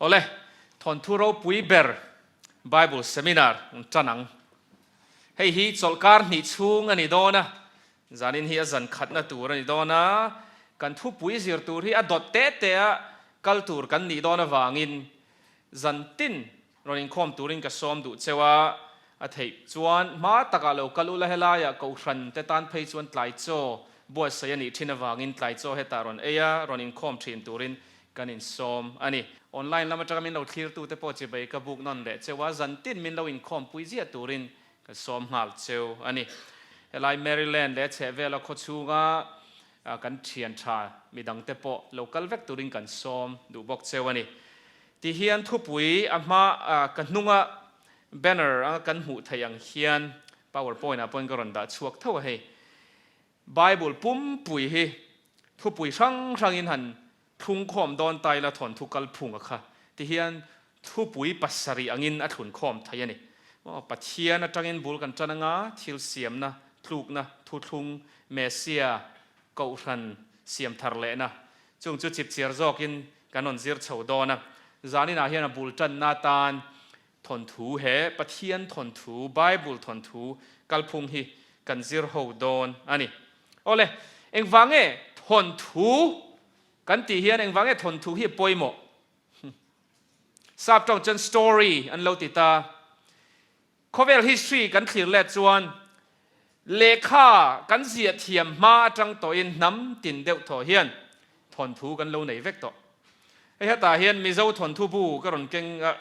Awle, thawnthu ropui ber Bible Seminar an tan ang. Hei hi chawlhkar hnih chhung a ni dawn a, zanin hi a zan khatna tur a ni dawn a, kan thupui zir tur hi a dawt te te a kal tur kan nih dawn avangin zan tin rawn inkhawm turin ka sawm duh cheu a, a theih chuan hma takah lo kal ula helaiah Kohhran te tan phei chuan tlai chaw buatsaih a nih thin avangin tlai chaw hetah rawn ei a, rawn inkhawm thin turin kan insawm a ni. Online lam atanga min lo thlirtute pawh chibai ka buk nawn leh cheu a, zan tin min lo inkhawm pui ziah turin ka sawm nghal cheu a ni. Helai Maryland leh a chhehvela khawchhunga kan thian tha midangte pawh lo kal vek turin kan sawm duh bawk cheu a ni. Ti hian thupui a hma ka hnunga banner anga kan hmuh theih ang hian power point ah pawhin ka rawn dah chhuak tho a hei. Bible pumpui hi thupui hrang hrangin han thlungkhawm dawn ta ila thawnthu kalphunga kha ti hian thupui pasarih angin a thlunkhawm thei a ni. Aw Pathian atangin bul kan tan anga thil siamna, tlukna, thuthlung, Messia, Kohhran siam thar lehna chung chu chipchiar zawkin kan rawn zir chho dawn a. Zaninah hian a bul tanna atan thawnthu he Pathian thawnthu, Bible thawnthu kalphung hi kan zir ho dawn a ni. Awle, engvang nge thawnthu kan tih hian engvang nge thawnthu hi a pawimawh? Sap tawng chuan story an lo ti ta. Khawvel history kan thlir let chuan lehkha kan ziah thiam hma atang tawhin hnam tin deuh thaw hian thawnthu kan lo nei vek tawh. Hei hetah hian Mizo thawnthu bu ka rawn keng a,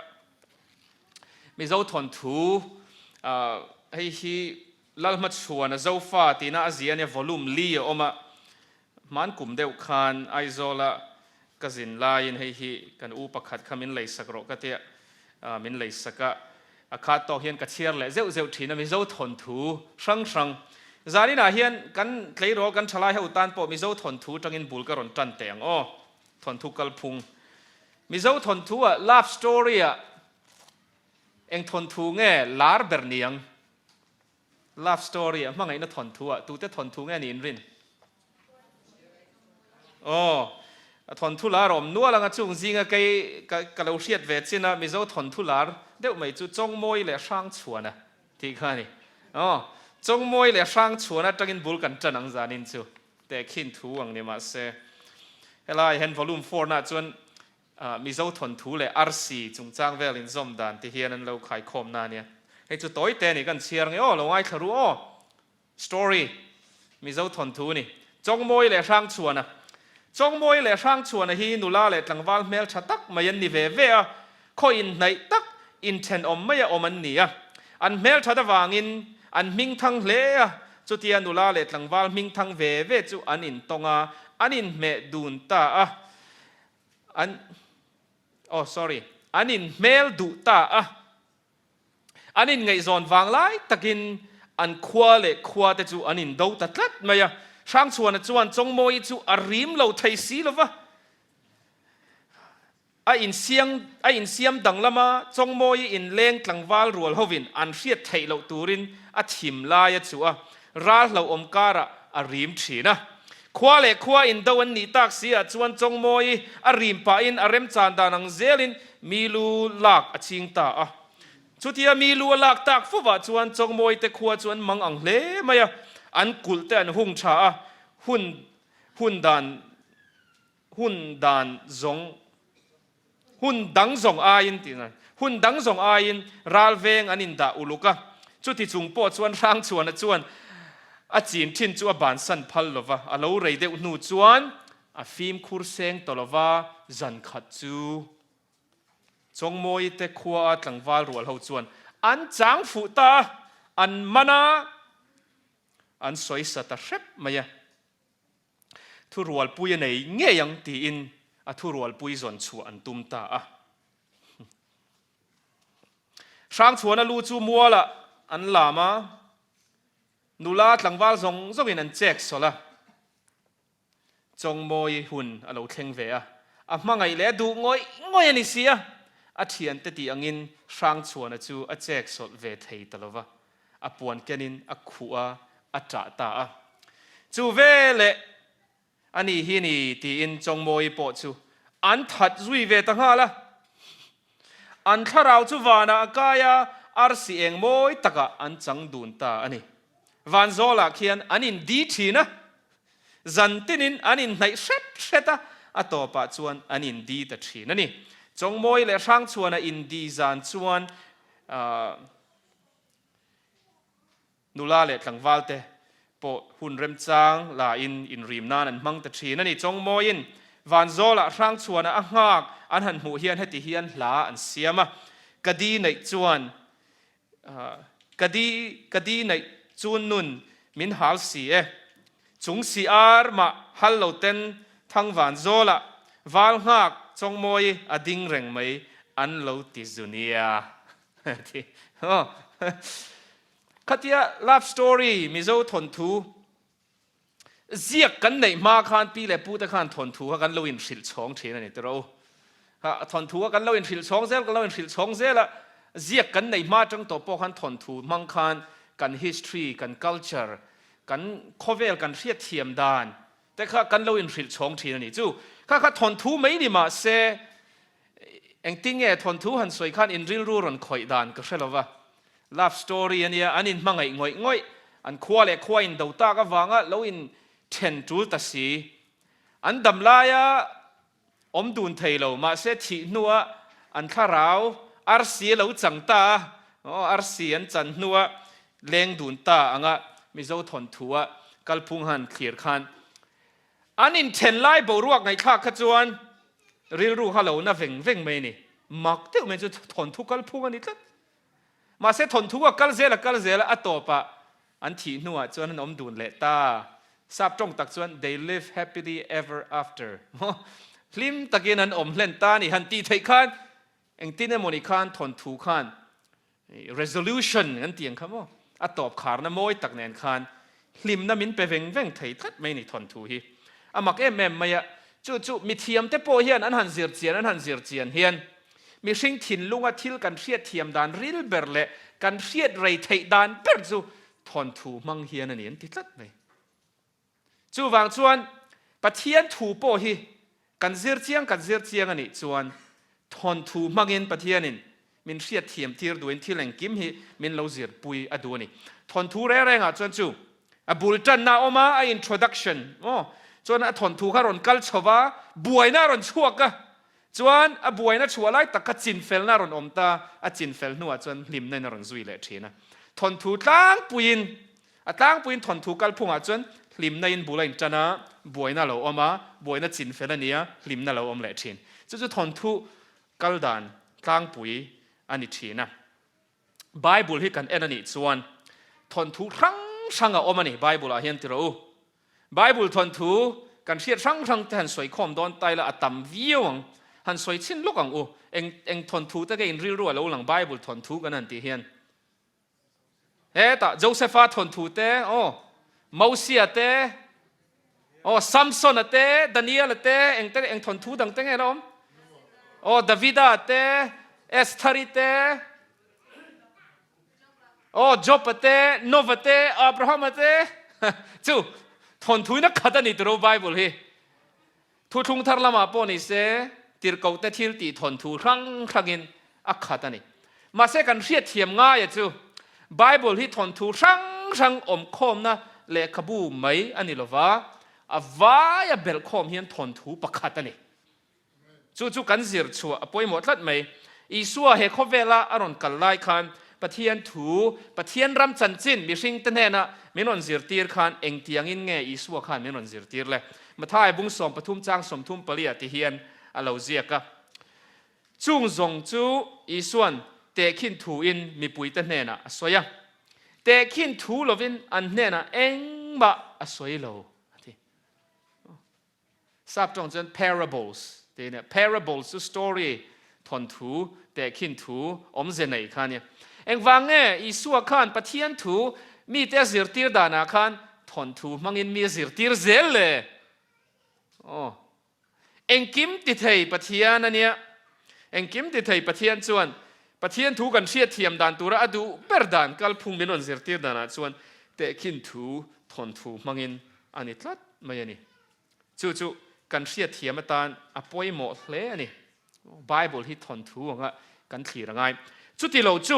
Mizo thawnthu hei hi Lalhmachhuana Zofa tina a ziah ania volume li a awm a, hman kum deuh khan Aizawla ka zin laiin hei hi kan u pakhat kha min leisak rawh ka tia, min leisak a, a khat tawk hian ka chhiar leh zeuh zeuh thin a Mizo thawnthu hrang hrang. Zaninah hian kan tleirawl kan thalai ho tan pawh Mizo thawnthu tangin bul ka rawn tan teh ang aw, thawnthu kalphung. Mizo thawnthu ah love story ah eng thawnthu nge lar ber niang? Love story ah hmangaihna thawnthu ah tute thawnthu nge niin rin? Aw, a thawnthu lar a awm nual anga chung zinga kei ka ka lo hriat ve chin a Mizo thawnthu lar deuh mai chu Chawngmawi leh Hrangchhuana tih kha a ni. Aw, Chawngmawi leh Hrangchhuana atangin bul kan tan ang zanin chu tehkhin thu ang ni mahse helai hian volume four na chuan Mizo thawnthu leh arsi chungchang vel inzawm dan te hian an lo khaikhawm na ania. Hei chu tawi te a ni, kan chhiar nge aw, lo ngaithla ru aw. Story, Mizo thawnthu a ni. Chawngmawi leh Hrangchhuana Chawngmawi leh Hrangchhuana hi nula leh tlangval hmeltha tak mai an ni ve ve a, khaw inhnaih tak, inthenawm maia awm an ni a. An hmelthat avangin an hmingthang hle a, chutia nula leh tlangval hmingthang ve ve chu an intawng a, an inhmeh dun ta a. An, oh sorry, an inhmel duh ta a, an inngaihzawn vang lai takin an khua leh khua te chu an indo ta tlat mai a. Hrangchhuana chuan Chawngmawi chu a rim lo thei si lo va, a insiang, a insiam danglam a, Chawngmawi inleng tlangval rual hovin an hriat theih loh turin a thim lai a chuh a, ral hlauhawm karah a rim thin a. Khua leh khua indo an nih tak si ah chuan Chawngmawi a rim pahin a remchan dan ang zelin mi lu lak a ching ta a. Chutia mi lu a lak tak fuvah chuan Chawngmawi te khua chu an mang ang hle mai a, an kulh te an hung tha a, hun hun dan hun dan zawng Hun dang zawng aiin tih nan, hun dang zawng aiin ral veng an indah uluk a, chuti chung pawh chuan Hrangchhuana chuan a chin thin chu a bansan phal lo va, a lo rei deuh hnu chuan a fimkhur seng ta lo va, zan khat chu Chawngmawi te khua a tlangval rual ho chuan an chang fuh ta a, an man a, an sawi sa ta hrep mai a. Thurualpui a nei ngei ang tiin a thurualpui zawn chhuah an tum ta a. Hrangchhuana lu chu mualah an lam a, nula tlangval zawng zawngin an chek sawlh a. Chawngmawi hun a lo thleng ve a, a hmangaih leh a duh ngawih ngawih a ni si a, a thiante tih angin Hrangchhuana chu a chek sawlh ve thei ta lo va. A puan kenin a khuh a, a ṭah ta a. Chu veleh a ni hi ni tiin Chawngmawi pawh chu an that zui ve ta nghal a. An thlarau chu vanah a kai a, arsi eng mawi takah an chang dun ta a ni. Van zawlah khian an indi thin a, zan tinin an inhnaih hret hret a, a tawpah chuan an indi ta thin a ni. Chawngmawi leh Hrangchhuana indi zan chuan Nula leh tlangvalte pawh hun remchang la in inrim nan an hmang ta thin a ni. Chawngmawiin Vanzawlah Hrangchhuana a nghak an han hmuh hian heti hian hla an siam a, Ka di neih chuan ka di ka di neih chun nun min hal si e, chung si ar mah hal lo ten thang Vanzawlah val nghak Chawngmawi a ding reng mai an lo ti zu nia. Khatia love story Mizo thawnthu ziak kan neih hma khan pi leh pu te khan thawnthu kha kan lo inhrilh chhawng thin a ni tiraw u. Kha thawnthu kha kan lo inhrilh chhawng zel kan lo inhrilh chhawng zel a, ziak kan neih hma atang tawh pawh khan thawnthu hmang khan kan history, kan culture, kan khawvel kan hriatthiam dan te kha kan lo inhrilh chhawng thin a ni. Chu kha kha thawnthu mai ni mah se Engtin nge thawnthu han sawi khan in rilru rawn khawih dan ka hre lo va. Love story a nia, an inhmangaih ngawih ngawih, an khua leh khua in do tak avanga lo in then tul ta si. An dam laia awm dun thei lo, mahse thih hnua an thlarau arsi a lo chang ta a, aw arsi an chan hnua leng dun ta anga Mizo thawnthu-a kalphung han thlir khan An inthen lai boruak ngaihthlak kha chuan rilru kha lo na veng veng mai a ni. Mak deuh mai chu thawnthu kal phung a ni tlat. Mahse thawnthu a kal zel a kal zel a, a tawpah an thih hnuah chuan an awm dun leh ta. Sap tawng tak chuan they live happily ever after. Hlim takin an awm hlen ta a ni han tih theih khan engtin emawni khan thawnthu khan Resolution kan tih ang kha maw? A tawp kharna mawi tak nen khan hlimna min pe veng veng thei tlat mai ni thawnthu hi. A mak em em mai a, chu chu mithiamte pawh hian an han zir chian an han zir chian hian mihring thinlunga thil kan hriat thiam dan ril ber leh kan hriat rei theih dan ber chu thawnthu hmang hian a ni an ti tlat mai. Chuvang chuan Pathian thu pawh hi kan zir chiang kan zir chiang a nih chuan thawnthu hmangin Pathianin min hriat thiam tir duhin thil engkim hi min lo zirpui a duh a ni. Thawnthu reng rengah chuan chu a bul tanna a awm a, a introduction maw chuan a thawnthu kha rawn kal chho va, buaina a rawn chhuak a, chuan a buaina chhuah lai tak kha chinfelna a rawn awm ta, a chinfel hnuah chuan hlimna in a rawn zui leh thin a. Thawnthu tlangpuiin A tlangpuiin thawnthu kalphungah chuan hlimna in bul a intan a, buaina a lo awm a, buaina chinfel a ni a, hlimna a lo awm leh thin. Chu chu thawnthu kal dan tlangpui a ni thin a. Bible hi kan en a nih chuan thawnthu hrang hrang a awm a ni Bible ah hian ti rawh u. Bible thawnthu kan hriat hrang hrang te han sawi khawm dawn ta ila a tam viau ang. Han sawi chhin lawk ang u. Eng eng thawnthu te nge in rilru a lo lang Bible thawnthu kan han tih hian. Hetah Josepha thawnthu te, aw, Mosia te, aw, Samsona te, Daniela te, eng te, eng thawnthu dang te nge la awm? Aw, Davida te, Estheri te, aw, Joba te, Nova te, Abrahama te, chu thawnthu in a khat a ni tiro Bible hi. Thuthlung thar lamah pawh ni se, tirhkohte thil tih thawnthu hrang hrangin a khat a ni. Mahse kan hriatthiam ngaia chu Bible hi thawnthu hrang hrang awmkhawmna lehkhabu mai a ni lova, a vaia belhkhawm hian thawnthu pakhat a ni. Chu chu kan zir chhuah a pawimawh tlat mai. Isua he khawvela a rawn kal lai khan Pathian thu, Pathian ram chanchin mihringte hnena min rawn zirtir khan engtiangin nge Isua khan min rawn zirtir le? Mathai bung 13 chang 34 ah ti hian a lo ziak a. Chung zawng chu Isua'n tehkhin thuin mipuite hnenah a sawi a. Tehkhin thu lovin an hnenah engmah a sawi lo a ti. Sap tawng chuan parables tih a nia. Parables chu story, thawnthu, tehkhin thu, awmze nei kha a nia. Engvang nge Isua khan Pathian thu mite a zirtir danah khan thawnthu hmangin mi a zirtir zel le? Aw, engkim ti thei Pathian a nia. Engkim ti thei Pathian chuan Pathian thu kan hriatthiam dan tura a duh ber dan kalphung min rawn zirtir danah chuan tehkhin thu, thawnthu hmangin a ni tlat mai a ni. Chu chu kan hriatthiam atan a pawimawh hle a ni. Bible hi thawnthu anga. kan thlir a ngai. Chuti lo chu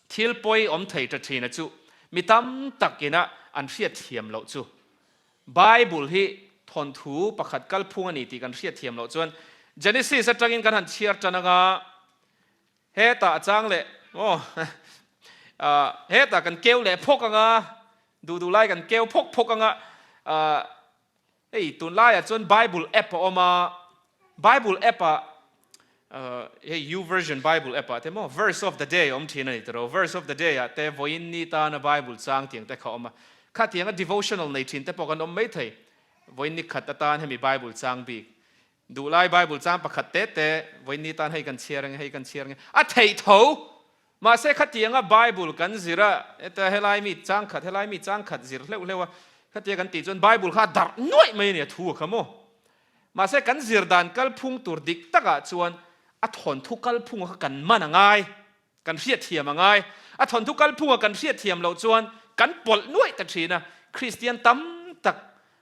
thil pawi awm thei ta thin a chu mi tam tak ina an hriat thiam loh chu Bible hi thawnthu pakhat kalphung a ni tih kan hriat thiam loh chuan Genesis atangin kan han chhiar tan anga hetah a chang leh aw hetah kan keu leh phawk anga duh duh lai kan keu phawk phawk anga Hei tunlaiah chuan Bible app a awm a, Bible app ah hei YouVersion Bible app ah te maw verse of the day a awm thin a ni tiraw, verse of the day ah te vawiin ni tana Bible chang tiang te kha a awm a, khatianga devotional nei thin te pawh kan awm maithei, vawiin ni khat atan hemi Bible chang bik duhlai Bible chang pakhat te te vawiin ni tan hei kan chhiar ange hei kan chhiar ange a theih tho. Mahse khatianga Bible kan zir a, heta helai mi chang khat, helai mi chang khat zir hleuh hleuh a, khatia kan tih chuan Bible kha a darh nuaih mai a ni a thu a kha maw? Mahse kan zir dan kalphung tur dik takah chuan a thawnthu kalphunga kha kan man a ngai, kan hriatthiam a ngai. A thawnthu kalphunga kan hriatthiam loh chuan kan pawlh nuaih ta thin a, Kristian tam tak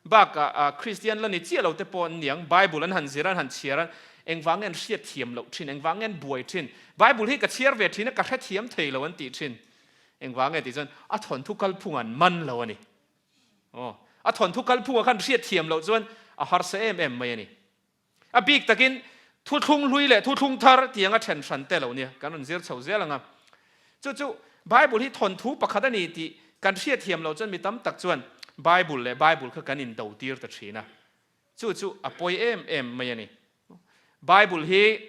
Bakah Kristian la ni chiah lo te pawh an niang, Bible an han zir a, an han chhiar a, engvang nge an hriat thiam loh thin, engvang nge an buai thin, Bible hi ka chhiar ve thin a, ka hrethiam thei lo an tih thin. Engvang nge tih chuan a thawnthu kalphung an man lo a ni. Aw, a thawnthu kalphunga khan hriat thiam loh chuan a harsa em em mai a ni. A bik takin thuthlung hlui leh thuthlung thar tiang a then hran te lo nia, kan rawn zir chho zel ang a. Chu chu Bible hi thawnthu pakhat a ni tih kan hriatthiam loh chuan mi tam tak chuan Bible leh Bible kha kan indo tir ta thin a. Chu chu a pawi em em mai a ni. Bible hi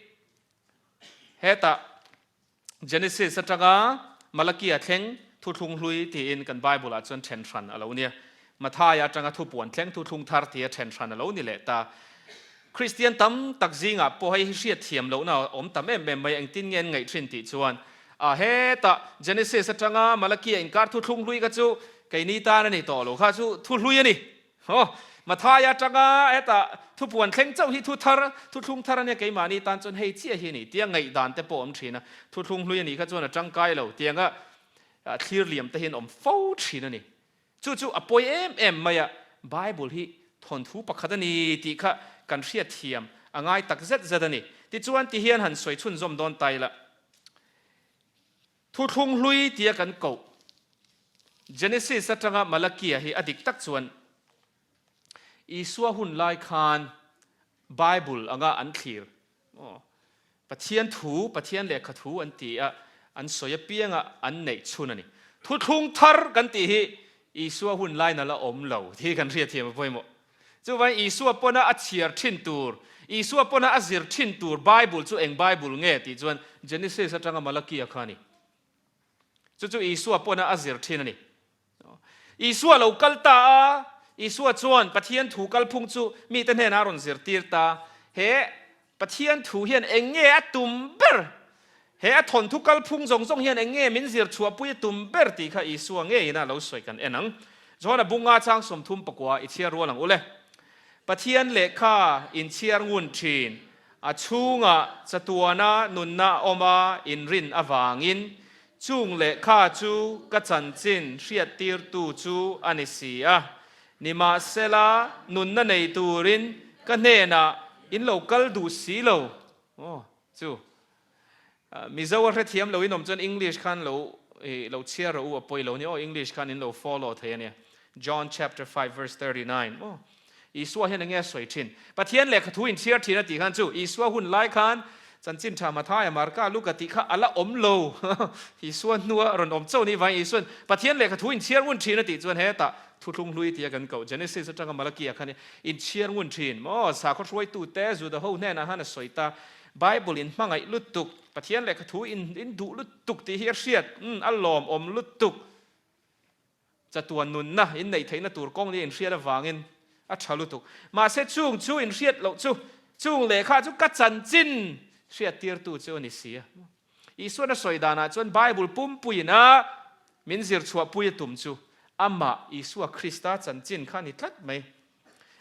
hetah Genesis atanga Malakia thleng thuthlung hlui tiin kan Bible-ah chuan then hran a lo nia. Mathaia atanga thupuan thleng thuthlung thar tia then hran a lo ni leh ta. Kristian tam tak zingah pawh hei hi hriat thiam lohna a awm tam em em mai, engtin nge an ngaih thin tih chuan a hetah Genesis atanga Malakia inkar thuthlung hlui kha chu keini tan a ni tawh lo, kha chu thu hlui a ni. Aw, Mathaia atanga hetah thupuan thleng chauh hi thu thar, thuthlung thar a nia keimahni tan chuan hei chiah hi a ni tia ngaihdan te pawh a awm thin a, thuthlung hlui a nih kha chuan a tangkai lo tianga thlir liam te hian awm fo thin a ni. Chu chu a pawi em em mai a, Bible hi thawnthu pakhat a ni tih kha kan hriatthiam a ngai tak zet zet a ni. Tichuan tihian han sawi chhunzawm dawn ta ila. Thuthlung hlui tia kan koh Genesis atanga Malakia hi a dik tak chuan Isua hun lai khan Bible anga an thlir Pathian thu, Pathian lehkha thu an ti a, an sawi apianga an neih chhun a ni. Thuthlung thar kan tih hi Isua hun lain a la awm lo tih hi kan hriatthiam a pawimawh. Chuvangin Isua pawna a chhiar thin tur, Isua pawna a zir thin tur Bible chu eng Bible nge tih chuan Genesis atanga Malakia kha a ni. Chu chu Isua pawna a zir thin a ni. Isua lo kal ta a, Isua chuan Pathian thu kalphung chu mite hnenah a rawn zirtir ta. He Pathian thu hian eng nge a tum ber? He a thawnthu kalphung zawng zawng hian eng nge min zir chhuahpui a tum ber tih kha Isua ngeiin a lo sawi kan en ang. Johana bunga chang 34 i chhiar rual ang u le. Pathian lehkha inchhiar ngun thin, a chhungah chatuana nunna a awm a inrin avangin chung lehkha chu ka chanchin hriattirtu chu a ni si a. Nimahsela, nunna nei turin ka hnenah in lo kal duh si lo. Aw, chu. Mizo a hrethiam lo in awm chuan English khan lo lo chhiar rawh u a pawi lo nia aw, English khan in lo follow thei a nia. John chapter 5 verse 39. Aw, Isua hian enge a sawi thin? Pathian lehkha thu in chhiar thin a tih khan chu Isua hun lai khan chanchin tha Mathaia, Marka, Luka tih kha a la awm lo. Isua hnua rawn awm chauh ni vangin Isuan Pathian lehkha thu in chhiar ngun thin a tih chuan hetah Thuthlung hlui tia kan koh Genesis atanga Malakia khan in chhiar ngun thin maw? Sakhaw hruaitute Juda ho hnenah khan a sawi ta, Bible in hmangaih lutuk, Pathian lehkha thu in in duh lutuk tih hi a hriat, umm a lawmawm lutuk. Chatuan nunna in neih theihna tur kawng nia in hriat avangin a tha lutuk. Mahse chung chu in hriat loh chu, chung lehkha chu ka chanchin hriattirtu chu a ni si a. Isuan a sawi danah chuan Bible pumpuiin a min zir chhuahpui a tum chu amah Isua Krista chanchin kha a ni tlat mai.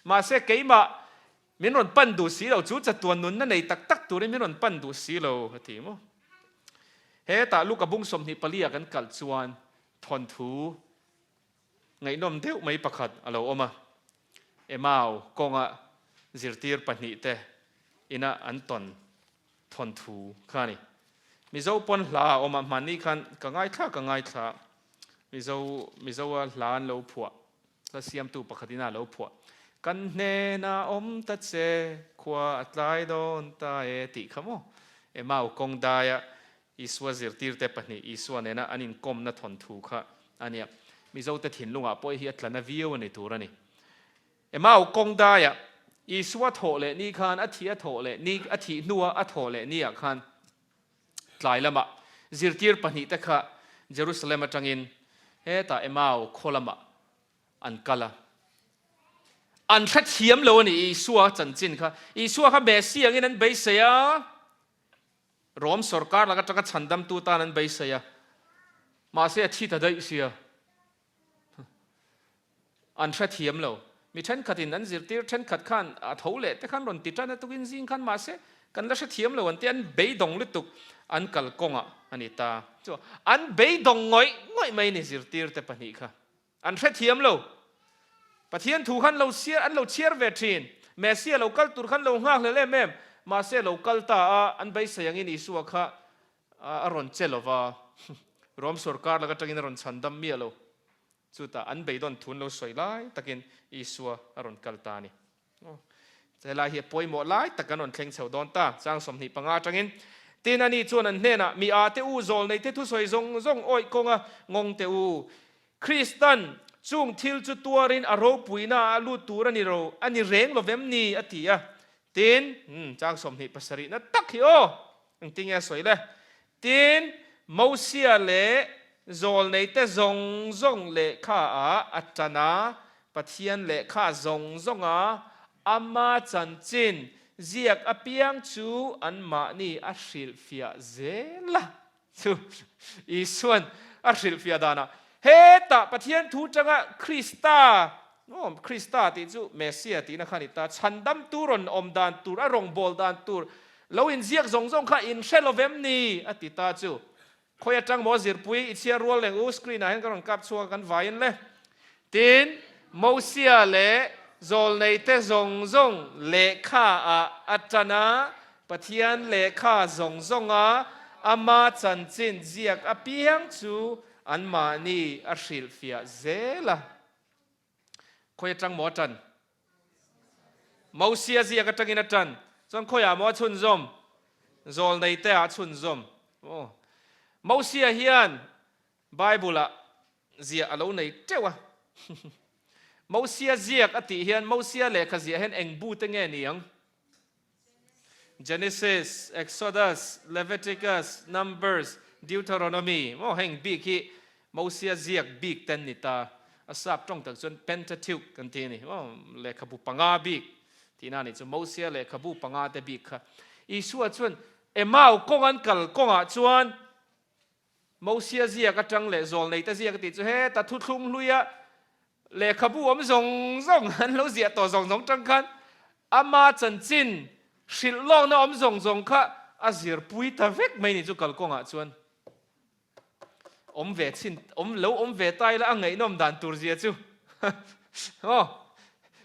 Mahse keimah min rawn pan duh si lo, chu chatuan nunna nei tak tak turin min rawn pan duh si lo a ti maw? Hetah Luka bung 24 ah kan kalh chuan thawnthu ngaihnawm deuh mai pakhat a lo awm a. Emau kawnga zirtir pahnihte ina an tawn thawnthu kha a ni. Mizo pawn hla a awm a, hmanni khan ka ngaithla ka ngaithla Mizo Mizoa hla an lo phuah, hla siamtu pakhatin a lo phuah, Kan hnenah awm ta che, khua a tlai dawn ta e tih kha maw? Emau kawng daia Isua zirtirte pahnih Isua nena an inkawmna thawnthu kha a nia. Mizote thinlungah pawh hi a tla na viau a ni tur a ni. Emau kawng daiah Isua thawh leh ni khan a thih a thawh leh ni a thih hnua a thawh leh niah khan tlai lamah zirtir pahnihte kha Jerusalem atangin hetah Emau khaw lamah an kal a. An hrethiam lo a ni Isua chanchin kha. Isua kha Messi angin an beisei a. Rom sorkar lak atanga chhandamtu tan an beisei a, mahse a thi ta daih sia. An hrethiam lo. Mi thenkhatin an zirtir thenkhat khan a tho leh te khan rawn ti tan a tukin zing khan mahse kan la hrethiam lo an ti an beidawng lutuk an kal kawngah a ni ta. Chu an beidawng ngawih ngawih mai ni zirtir te pahnih kha. An hrethiam lo. Pathian thu khan lo chhiar an lo chhiar ve thin. Messia lo kal tur khan lo nghak hlel em em. Mahse lo kal ta a, an beisei angin Isua kha a rawn che lo va. Rom sorkar lak atangin a rawn chhan dam miah lo. Chutah an beidawn thu an lo sawi lai takin Isua a rawn kal ta a ni. Helai hi a pawimawh lai tak kan rawn thleng chho dawn ta, chang 25 atangin. Tin, ani chuan an hnenah, Mi a te u, zawlnei te thusawi zawng zawng awih kawnga ngawng te u. Kristan chung thil chu tuarin a ropuina ah a lut tur a ni ro, a ni reng lo vem ni? a ti a. Tin, chang 27 na tak hi aw, engtinge a sawi le? Tin, Mosia leh zawlneite zawng zawng lehkha ah a tan a, Pathian lehkha zawng zawnga ama chanchin ziak apiang chu anmahni a hrilhfiah zel a. Chu Isuan a hrilhfiah danah, Hetah Pathian thu tanga Krista, aw, Krista tih chu Messia tihna kha a ni ta, chhandamtu rawn awm dan tur, a rawngbâwl dan tur, Lo inziak zawng zawng kha in hre lo vem ni? a ti ta chu. Khawi atang maw zirpui i chhiar rual leng u, screen ah hian ka rawn kap chhuak a kan vaiin le. Tin, Mosia leh Zawlneite zawng zawng lehkha ah a tan a, Pathian lehkha zawng zawng a ama chanchin ziak apiang chu anmahni a hrilhfiah zel a. Khawi atang maw a tan? Mosia ziak atangin a tan. Chuan khawiah maw a chhunzawm? Zawlnei te ah a chhunzawm. Aw. Mosia hian Bible ah ziah a lo nei teuh a. Mosia ziak a tih hian Mosia lehkha ziah hian eng bu te nge ni ang? Genesis, Exodus, Leviticus, Numbers, Deuteronomy maw heng bik hi Mosia ziak bik ten ni ta. A sap tawng tak chuan Pentateuch kan ti a ni maw, lehkhabu panga bik tihna a nih chu, Mosia lehkhabu panga te bik kha. Isua chuan Emau kawng an kal kawngah chuan Mosia ziak atang leh Zawlneite ziak a tih chu heta thuthlung hluia lehkhabu awm zawng zawng an lo ziah tawh zawng zawng tang khan ama chanchin hrilh lawkna awm zawng zawng kha a zirpui ta vek mai ni chu kalkawngah chuan awm ve chhin awm lo awm ve ta ila a ngaihnawm dan tur zia chu aw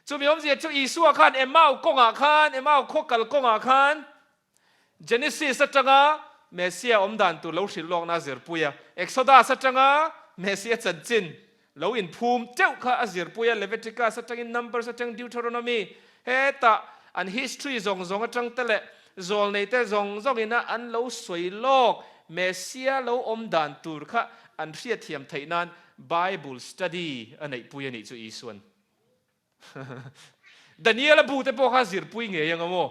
chumi awmzia chu Isua khan Emau kawngah khan Emau khaw kalkawngah khan Genesis atanga Messia awm dan tur lo hrilh lawkna a zirpui a, Exodus atanga Messia chanchin lo inphum teuh kha a zirpui a, Leviticus atangin Numbers atang Deuteronomy, hetah an history zawng zawng atang te leh zawlneite zawng zawngina an lo sawi lawk Messia lo awm dan tur kha an hriatthiam theih nan Bible study a neihpui a nih chu Isuan. Daniela bu te pawh kha zirpui ngei ang a maw?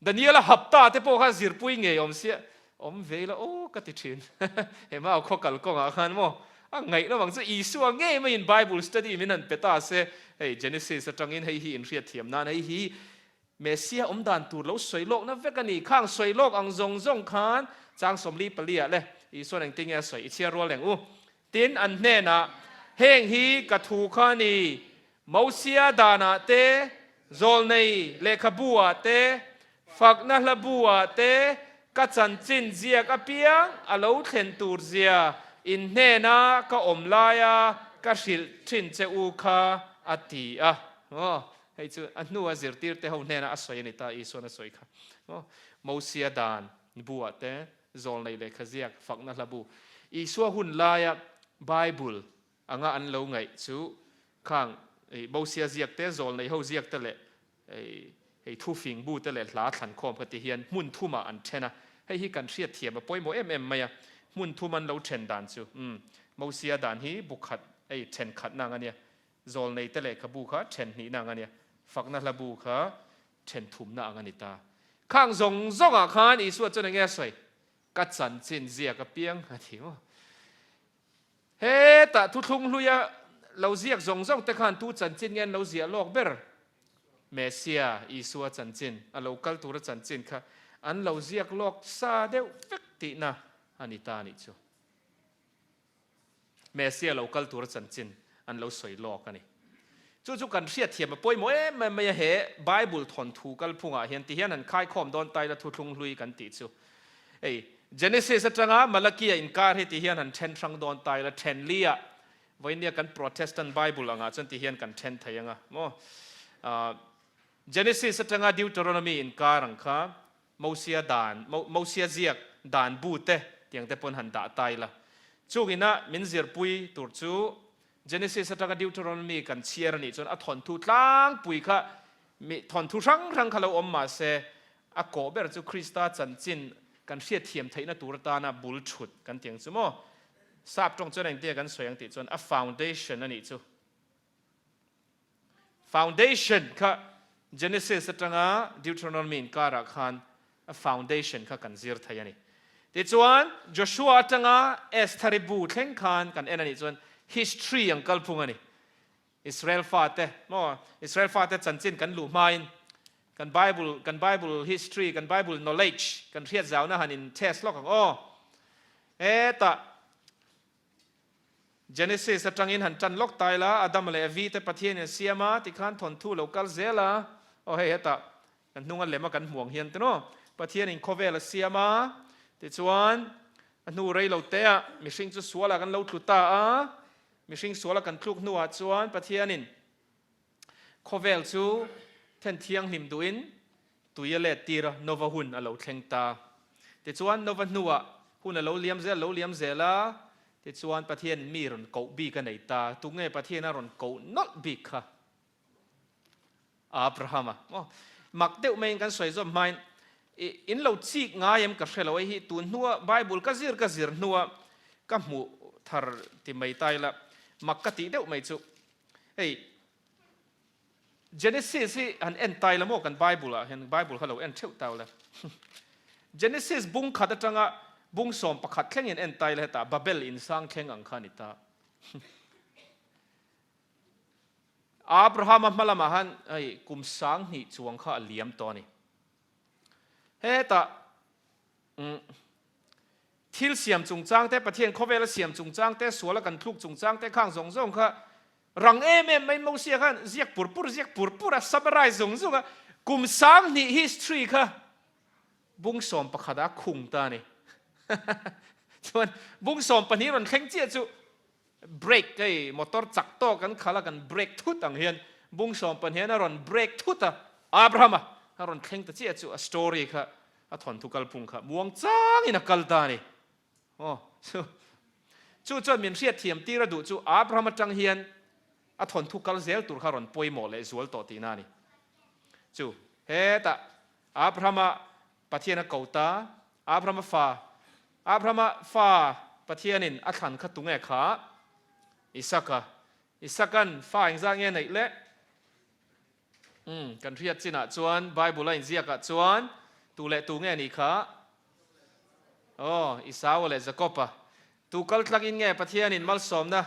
Daniela hapta te pawh kha zirpui ngei awm sia, awm ve ila aw ka ti thin. He mau khaw kal kawngah khan maw a ngaih lo ang chu Isua ngei maiin Bible study min han pe ta se, hei Genesis atangin hei hi inhriatthiam nan hei hi Messia awm dan tur lo sawi lawkna vek a ni. Khang sawi lawk ang zawng zawng khan chang 44 ah le Isuan engtin nge a sawi i chhiar rual reng u. Tin, an hnenah, Heng hi ka thu kha a ni, Mosia danah te, zawlnei lehkhabu ah te, fakna hlabu ah te, ka chanchin ziak apiang a lo thlen tur zia in hnena ka awm laia ka hrilh thin che u kha, a ti a. Aw, hei chu a hnua zirtirte ho hnena a sawi a ni ta, Isuan a sawi kha. Aw, Mosia dan bu ah te. Zawlnei lehkha ziak fakna hla bu Isua hun laia Bible anga an lo ngaih chu khang Mosia ziak te, zawlnei ho ziak te leh hei thufing bu te leh hla thlankhawm kha ti hian hmun thumah an then a. Hei hi kan hriatthiam a pawimawh em em mai a, hmun thum an lo then dan chu umm Mosia dan hi bu khat hei then khatna ang a nia, zawlnei te lehkhabu kha then hnihna ang a nia, fakna hla bu kha then thumna ang a ni ta. Khang zawng zawngah khan Isua chuan enge a sawi? Ka chanchin ziak apiang a ti maw? Hetah thuthlung hluia lo ziak zawng zawng te khan tu chanchin nge an lo ziah lawk ber? Messia, Isua chanchin, a lo kal tura chanchin kha an lo ziak lawk sa deuh vek tihna a ni ta a nih chu. Messia lo kal tura chanchin an lo sawi lawk a ni. Chu chu kan hriatthiam a pawimawh em em mai a, he Bible thawnthu kalphungah hian ti hian han khaikhawm dawn taila thuthlung hlui kan tih chu. Hei Genesis atanga Malakia inkar hi ti hian han then hrang dawn taila then li ah vawinia kan Protestant Bible angah chuan ti hian kan then thei anga maw. Genesis atanga Deuteronomy inkar ang kha Mosia dan, Mosia ziak dan bu te tiang te pawn han dah ta ila. Chung ina min zirpui tur chu Genesis atanga Deuteronomy kan chhiar anih chuan a thawnthu tlangpui kha mi thawnthu hrang hrang kha lo awm mahse a kawh ber chu Krista chanchin kan hriatthiam theihna tur atana bul thut kan ti ang chu maw? Sap tawng chuan engtia kan sawi ang tih chuan a foundation anih chu. Foundation kha Genesis atanga Deuteronomy inkarah khan a foundation kha kan zir thei a ni. Tichuan, Joshua atanga Estheri bu thleng khan kan en a nih chuan history ang kalphung a ni. Israel fate maw, Israel fate chanchin kan luh hmain kan Bible, kan Bible history, kan Bible knowledge kan hriat zauna han in test lawk ang aw. Hetah Genesis atangin han tan lawk ta ila, Adama leh Evi te Pathianin a siam a, tikhan thawnthu lo kal zel a, aw hei hetah kan hnunga lema kan hmuh ang hian te naw, Pathianin khawvel a siam a, tichuan a hnu rei lo te ah mihring chu sualah kan lo tlu ta a, mihring suala kan tluk hnuah chuan Pathianin Khawvel chu then thianghlim duhin tui a let tir a, Nova hun a lo thleng ta. Tichuan Nova hnuah hun a lo liam zel, lo liam zel a, tichuan Pathianin mi rawn koh bik a nei ta. Tunge Pathian a rawn koh nawlh bik kha? Abrahama. Maw? Mak deuh maiin kan sawi zawm hmain, i in lo chik ngai em ka hre lo, hei hi tun hnua Bible ka zir ka zir hnua ka hmuh thar ti mai ta ila, mak ka tih deuh mai chu. Hei Genesis hi han en tai la maw kan Bible ah hian Bible kha lo en theuh tau le. Genesis bung khat atanga bung 11 thlengin en tai la hetah Babel in sang thleng ang kha ni ta. Abrahama hma lamah han hei kum 2000 chuang kha a liam tawh a ni. Hetah Thil siam chungchang te, Pathian khawvela siam chungchang te, suala kan thluk chungchang te khang zawng zawng kha rang em em mai Mosia khan ziak pur pur ziak pur pur a, summarize zung zung a, kum 2000 history kha bung 11 ah a khung ta a ni. Chuan bung 12 rawn thleng chiah chu Brake hei motor chak tawk kan khalh a kan brake thut ang hian bung 12 a rawn brake thut a, Abraham-a a rawn thleng ta chiah chu a story kha a thawnthu kalphung kha muang changin a kal ta a ni. Aw chu chu chuan min hriatthiam tir a duh chu Abraham atang hian a thawnthu kal zel tur kha rawn pawimawh leh zual tawh tihna a ni. Chu hetah Abraham-a Pathian a ko ta, Abraham-a fa, Abraham-a fa Pathianin a thlan kha tunge kha? Isaka. Isaka'n fa engzat nge neih le? Umm, kan hriat chinah chuan Bible a inziakah chuan tu leh tu nge nih kha? Aw, Isaua leh Jakob-a. Tu kal tlangin nge Pathianin malsawmna,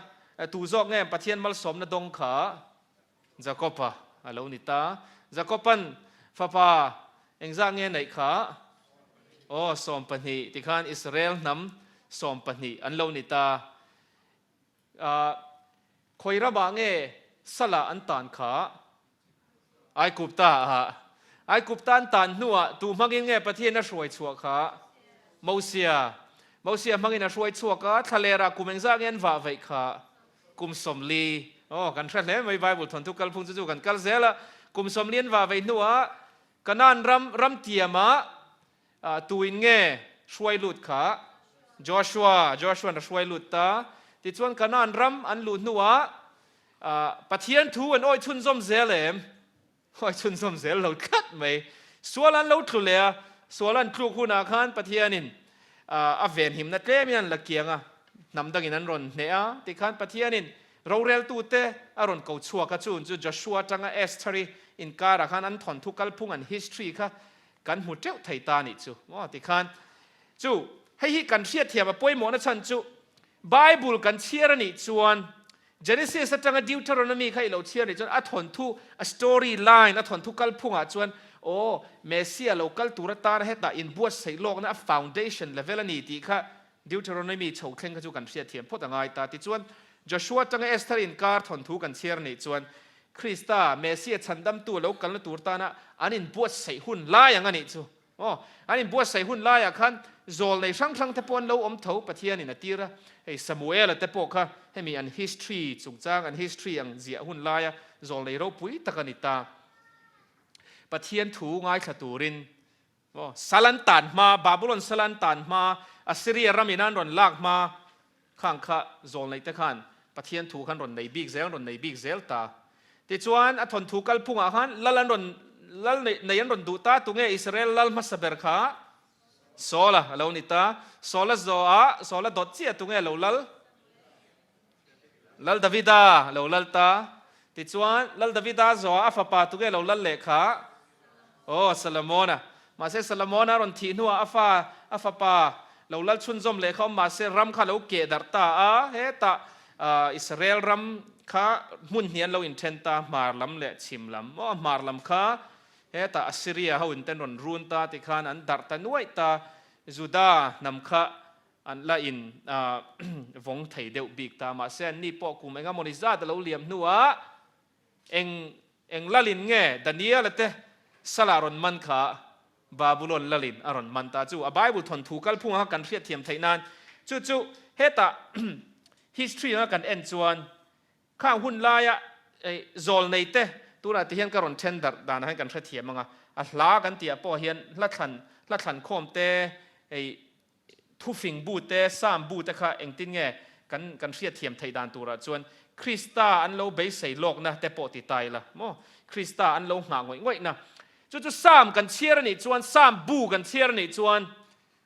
tu zawk nge Pathian malsawmna dawng kha? Jakob-a a lo ni ta. Jakob-a'n fapa engzah nge neih kha? Aw, 12 tikhan Israel hnam 12 an lo ni ta. Ah, khawi ramah nge Salah an tan kha? Aigupta-ah. Aigupta an tan hnuah tu hmangin nge Pathian a hruai chhuah kha? Mosia. Mosia hmangin a hruai chhuak a, thlalerah kum engzah nge an vah veih kha? Kum 40, aw kan hre hle mai Bible thawnthu kalphung chu chu kan kal zel a, kum 40 an vah vei hnuah Kanaan ram ramtiamah tuin nge hruai lut kha? Joshua, Joshua'n a hruai lut ta. Tichuan Kanaan ram an luh hnuah Pathian thu an awih chhunzawm zel em? Awih chhunzawm zel lo tlat mai. Sual an lo tlu leh a, sual an tluk hunah khan Pathianin a venhimna tlemin an la kiang a, hnam dangin an rawn hneh a, tikhan Pathianin roreltute a rawn ko chhuak a, chun chu Joshua atanga Esther-i inkarah khan an thawnthu kalphung an history kha kan hmu teuh thei ta nih chu maw tikhan chu hei hi kan hriatthiam a pawimawhna chhan chu Bible kan chhiar a nih chuan Genesis atanga Deuteronomy kha i lo chhiar nih chuan a thawnthu a story line a thawnthu kalphungah chuan aw Messiah lo kal tur atana hetah inbuatsaih lawkna a foundation level a ni tih kha Deuteronomy chho thleng kha chu kan hriatthiam phawt a ngai ta. Tichuan Joshua atanga Esther inkar thawnthu kan chhiar nih chuan Krista, Messiah chhandamtu a lo kalna tur tana an inbuatsaih hun lai ang a nih chu. Aw, an inbuatsaih hun laiah khan zawl nei hrang hrang te pawh an lo awm tho, Pathianin a tir a. Hei Samuela te pawh kha hemi an history chungchang, an history ang ziah hun laia zawl nei ropui tak a ni ta. Pathian thu ngaithla turin aw, sal an tan hma, Babulon sal an tan hma, Assyria ramin an rawn lak hma, Khang kha zawlneih te khan Pathian thu khan rawn nei bik zel, an rawn nei bik zel ta. Tichuan a thawnthu kalphungah khan lal an rawn lal nei an rawn duh ta, tunge Israel lal hmasa ber kha? Saula a lo ni ta. Saula zawhah, Saula dawt chiah tunge lo lal? Lal Davida a lo lal ta. Tichuan Lal Davida zawhah a fapa tunge lo lal leh kha? Aw, Solomona. Mahse, Solomona rawn thih hnuah a fa, a fapa lo lal chhunzawm leh kha awm mahse ram kha a lo keh darh ta a, hetah Israel ram kha hmun hnih an lo inthen ta, hmar lam leh chhim lam. Aw, hmar lam kha hetah Assyria ho in ten rawn run ta tikhan an darh ta nuaih ta, Juda hnam kha an la in vawng thei deuh bik ta. Mahse, anni pawh kum engamawni zat a lo liam hnuah Eng eng lalin nge Daniela te sala rawn man kha Babulon lalin a rawn man ta chu a Bible thawnthu kalphung anga kan hriatthiam theih nan chu chu hetah history anga kan en chuan khang hun laia zawlnei te tunah ti hian ka rawn then darh danah hian kan hrethiam anga a hla kan tih ah pawh hian hla thlan hla thlan khawm te hei Thufing bu te, Psalm bu te kha engtin nge kan kan hriatthiam theih dan turah chuan Krista an lo beisei lawkna te pawh ti ta ila maw? Krista an lo nghah ngawih ngawihna. Chu chu Psalm kan chhiar a nih chuan, Psalm bu kan chhiar a nih chuan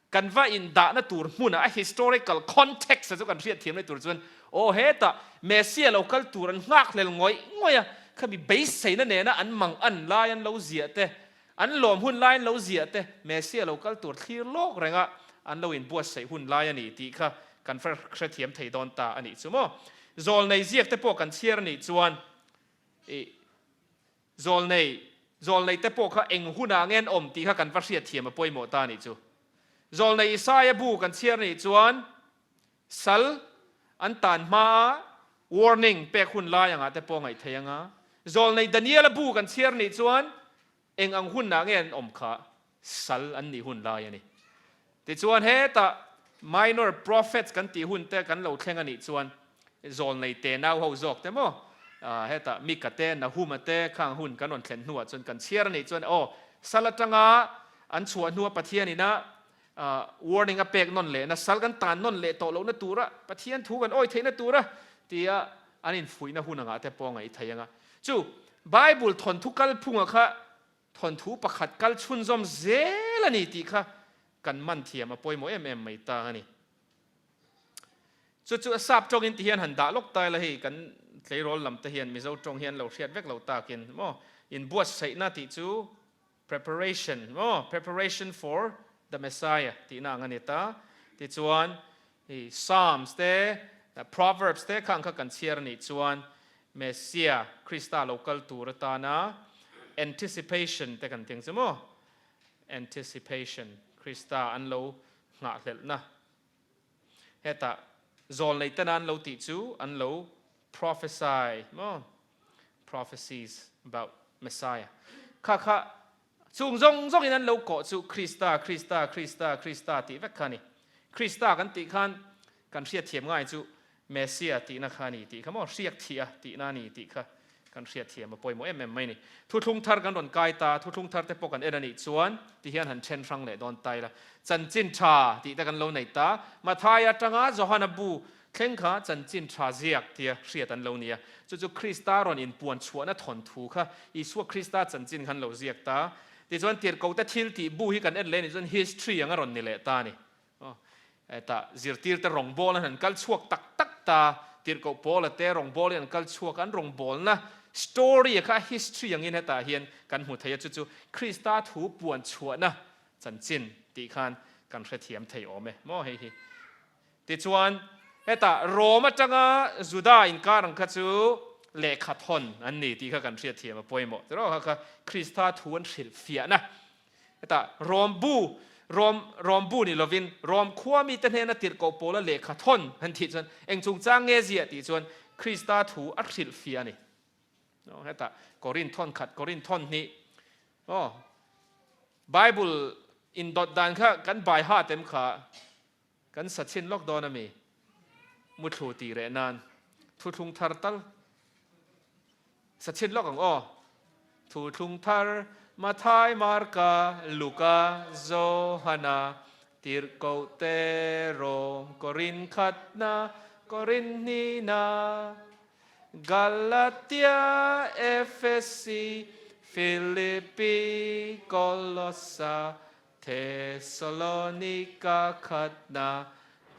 kan va indahna tur hmunah a historical context a chu kan hriatthiam leh tur chuan aw hetah Messiah lo kal tur an nghakhlel ngawih ngawih a, khami beiseina nena an mang an lai an lo ziah te An lawm hun laiin lo ziah te, Messiah lo kal tur thlir lawk renga an lo inbuatsaih hun lai a ni tih kha kan hrethiam thei dawn ta a nih chu maw. Zawlnei ziak te pawh kan chhiar a nih chuan i zawlnei zawlnei te pawh kha eng hunah nge an awm tih kha kan va hriatthiam a pawimawh ta a nih chu. Zawlnei Isaia bu kan chhiar a nih chuan Sal an tan hmaa warning pek hun lai angah te pawh ngaih thei anga, zawlnei Daniela bu kan chhiar nih chuan eng ang hunah nge an awm kha sal an nih hun lai a ni. Tichuan hetah minor prophets kan tih hun te kan lo thleng a nih chuan zawlnei te nau ho zawk te maw hetah Mika te Nahuma te khang hun kan rawn thlen hnuah chuan kan chhiar a nih chuan aw sal atanga an chhuah hnua Pathian ina Warning a pek nawn lehna, sal kan tan nawn leh tawh lohna tura Pathian thu kan awi theihna tura tia an infuihna hun angah te pawh a ngaih thei ang a. Chu Bible thawnthu kalphunga kha thawnthu pakhat kal chhunzawm zel a ni tih kha kan man thiam a pawimawh em em mai ta a ni. Chu chu a sap tawngin ti hian han dah lawk ta ila hei kan tleirawl lam te hian Mizo tawng hian lo hriat vek lo takin maw inbuatsaihna tih chu Preparation maw? Preparation for the Messiah tihna ang a ni ta. Tichuan, i Psalms te, Proverbs te kha ang kha kan chhiar a nih chuan Messiah, Krista lo kal tur atana anticipation te kan ti ang chu maw? Anticipation, Krista an lo nghahhlelhna. Hetah zawlnei tena an lo tih chu an lo prophesy maw? Prophecies about Messiah. Kha kha chung zawng zawngin an lo kawh chu Krista, Krista, Krista, Krista tih vek kha a ni. Krista kan tih khan kan hriatthiam ngai chu Messiah tihna kha a ni tih kha maw? Hriak thih a tihna a ni tih kha. Kan hriatthiam a pawimawh em em mai ni. Thuthlung thar kan rawn kai ta, thuthlung thar te pawh kan en a nih chuan ti hian han then hrang leh dawn ta ila. Chanchin tha tih te kan lo nei ta, Mathaia atanga Johana bu thleng kha chanchin tha ziak tia hriat an lo ni a. Chu chu Krista rawn inpuan chhuahna thawnthu kha Isua Krista chanchin khan lo ziak ta. Tichuan tirhkohte thil tih bu hi kan en leh a nih chuan history ang a rawn ni leh ta a ni. Hetah zirtirte rawngbawlin an kal chhuak tak tak ta, tirhkoh Paula te rawngbawlin an kal chhuak a, an rawngbawlna story kha history angin hetah hian kan hmu thei a, chu chu Krista thu puan chhuahna chanchin tih khan kan hrethiam thei awm e maw hei hi. Tichuan hetah Rome atanga Juda inkar ang kha chu lehkha thawn an ni tih kha kan hriatthiam a pawimawh. Tiraw kha kha Krista thu an hrilhfiahna Hetah Rom bu, Rom, Rom bu ni lovin Rom khua mite hnena tirhkoh Paula lehkha thawn han thih chuan eng chungchang nge ziah tih chuan Krista thu a hrilhfiah a ni. Aw, hetah Korin thawn khat, Korin thawn hnih. Aw, Bible indawt dan kha kan bai hat em kha kan sa chhin lawk dawn a mi? Muthlu tih reh nan thuthlung thar tal Sa chhin lawk ang aw. Thuthlung thar, Mathai, Marka, Luka, Johana, Tirhkoh te, Rom, Korin khatna, Korin hnihna, Galatia, Efesi, Philippi, Kolossa, Thesalonika khatna,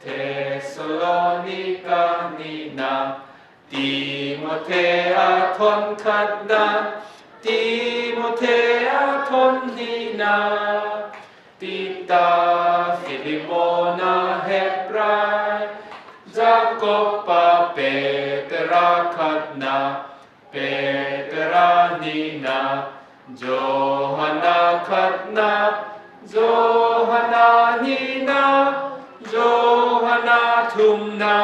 Thesalonika nihna, Timothea thawn khatna, Timothea thawn hnihna, Tita, Filimona, Hebrai, Jakoba, Petera khatna, Petera nihna, Johana khatna, Johana nihna, Johana thumna,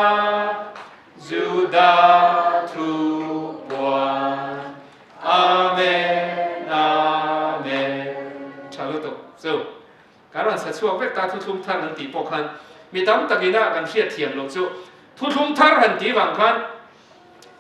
Juda thupuan. Amen, Amen. Tha lutuk chu. Kan rawn sa chhuak vek ta thuthlung thar han tih pawh khan mi tam takin a kan hriat thiam loh chu thuthlung thar han tih vang khan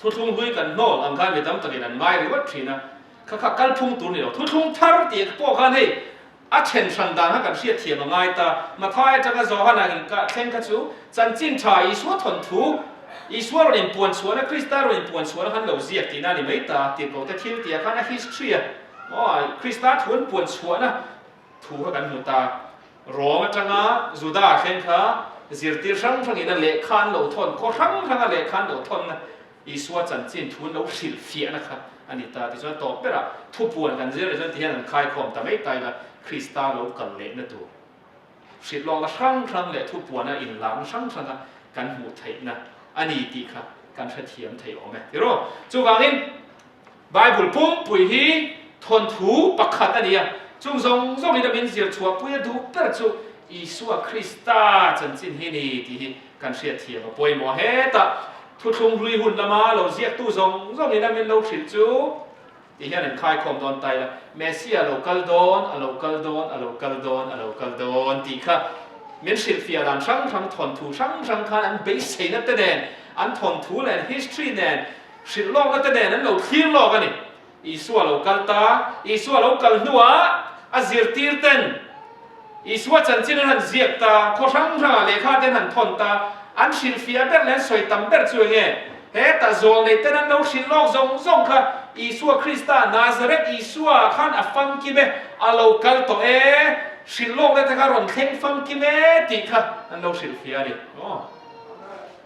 Thuthlung hlui kan hnawl ang khan mi tam takin an ngai ringawt thin a, kha kha kalphung tur ni lo. Thuthlung thar tih pawh khan hei a then hran dan kha kan hriatthiam a ngai ta. Mathai atanga Johana inkah thleng kha chu chanchin tha Isua thawnthu, Isua rawn inpuan chhuahna, Krista rawn inpuan chhuahna khan lo ziak tihna a ni mai ta. Tirhkohte thil tihah khan a history a, aw Krista thu an puan chhuahna Thu kha kan hmu ta. Rom atanga Juda thleng kha zirtir hrang hrangin a lehkha an lo thawn, khaw hrang hranga lehkha an lo thawnna Isua chanchin thu an lo hrilhfiahna kha a ni ta. Tichuan tawp berah thupuan kan zir leh chuan tihian an khaikhawm ta mai ta ila Krista lo kal lehna tur hrilh lawkna hrang hrang leh thupuana inlarna hrang hranga kan hmuh theihna a ni tih kha kan hrethiam thei awm e. Tiraw? Chuvangin Bible pumpui hi thawnthu pakhat a ni a, chung zawng zawngin a min zir chhuahpui a duh ber chu Isua Krista chanchin hi ni tih hi kan hriatthiam a pawimawh. Hetah thuthlung hlui hun lama lo ziaktu zawng zawngin a min lo hrilh chu ti hian an khaikhawm dawn ta ila, Messia a lo kal dawn, a lo kal dawn, a lo kal dawn, a lo kal dawn tih kha min hrilhfiah dan hrang hrang, thawnthu hrang hrang khan an beiseina te nen, an thawnthu nen, history nen, Hrilh lawkna te nen an lo thlir lawk a ni. Isua lo kal ta, Isua lo kal hnuah a zirtir ten Isua chanchin an han ziak ta, khaw hrang hrangah lehkha ten han thawn ta, an hrilhfiah ber leh an sawi tam ber chu eng nge? Heta zawl nei ten an lo hrilh lawk zawng zawng kha Isua Krista, Nazareth Isua khan a famkim e, a lo kal tawh e, hrilh lawkna te kha rawn thleng famkim e tih kha an lo hrilhfiah a ni. Aw.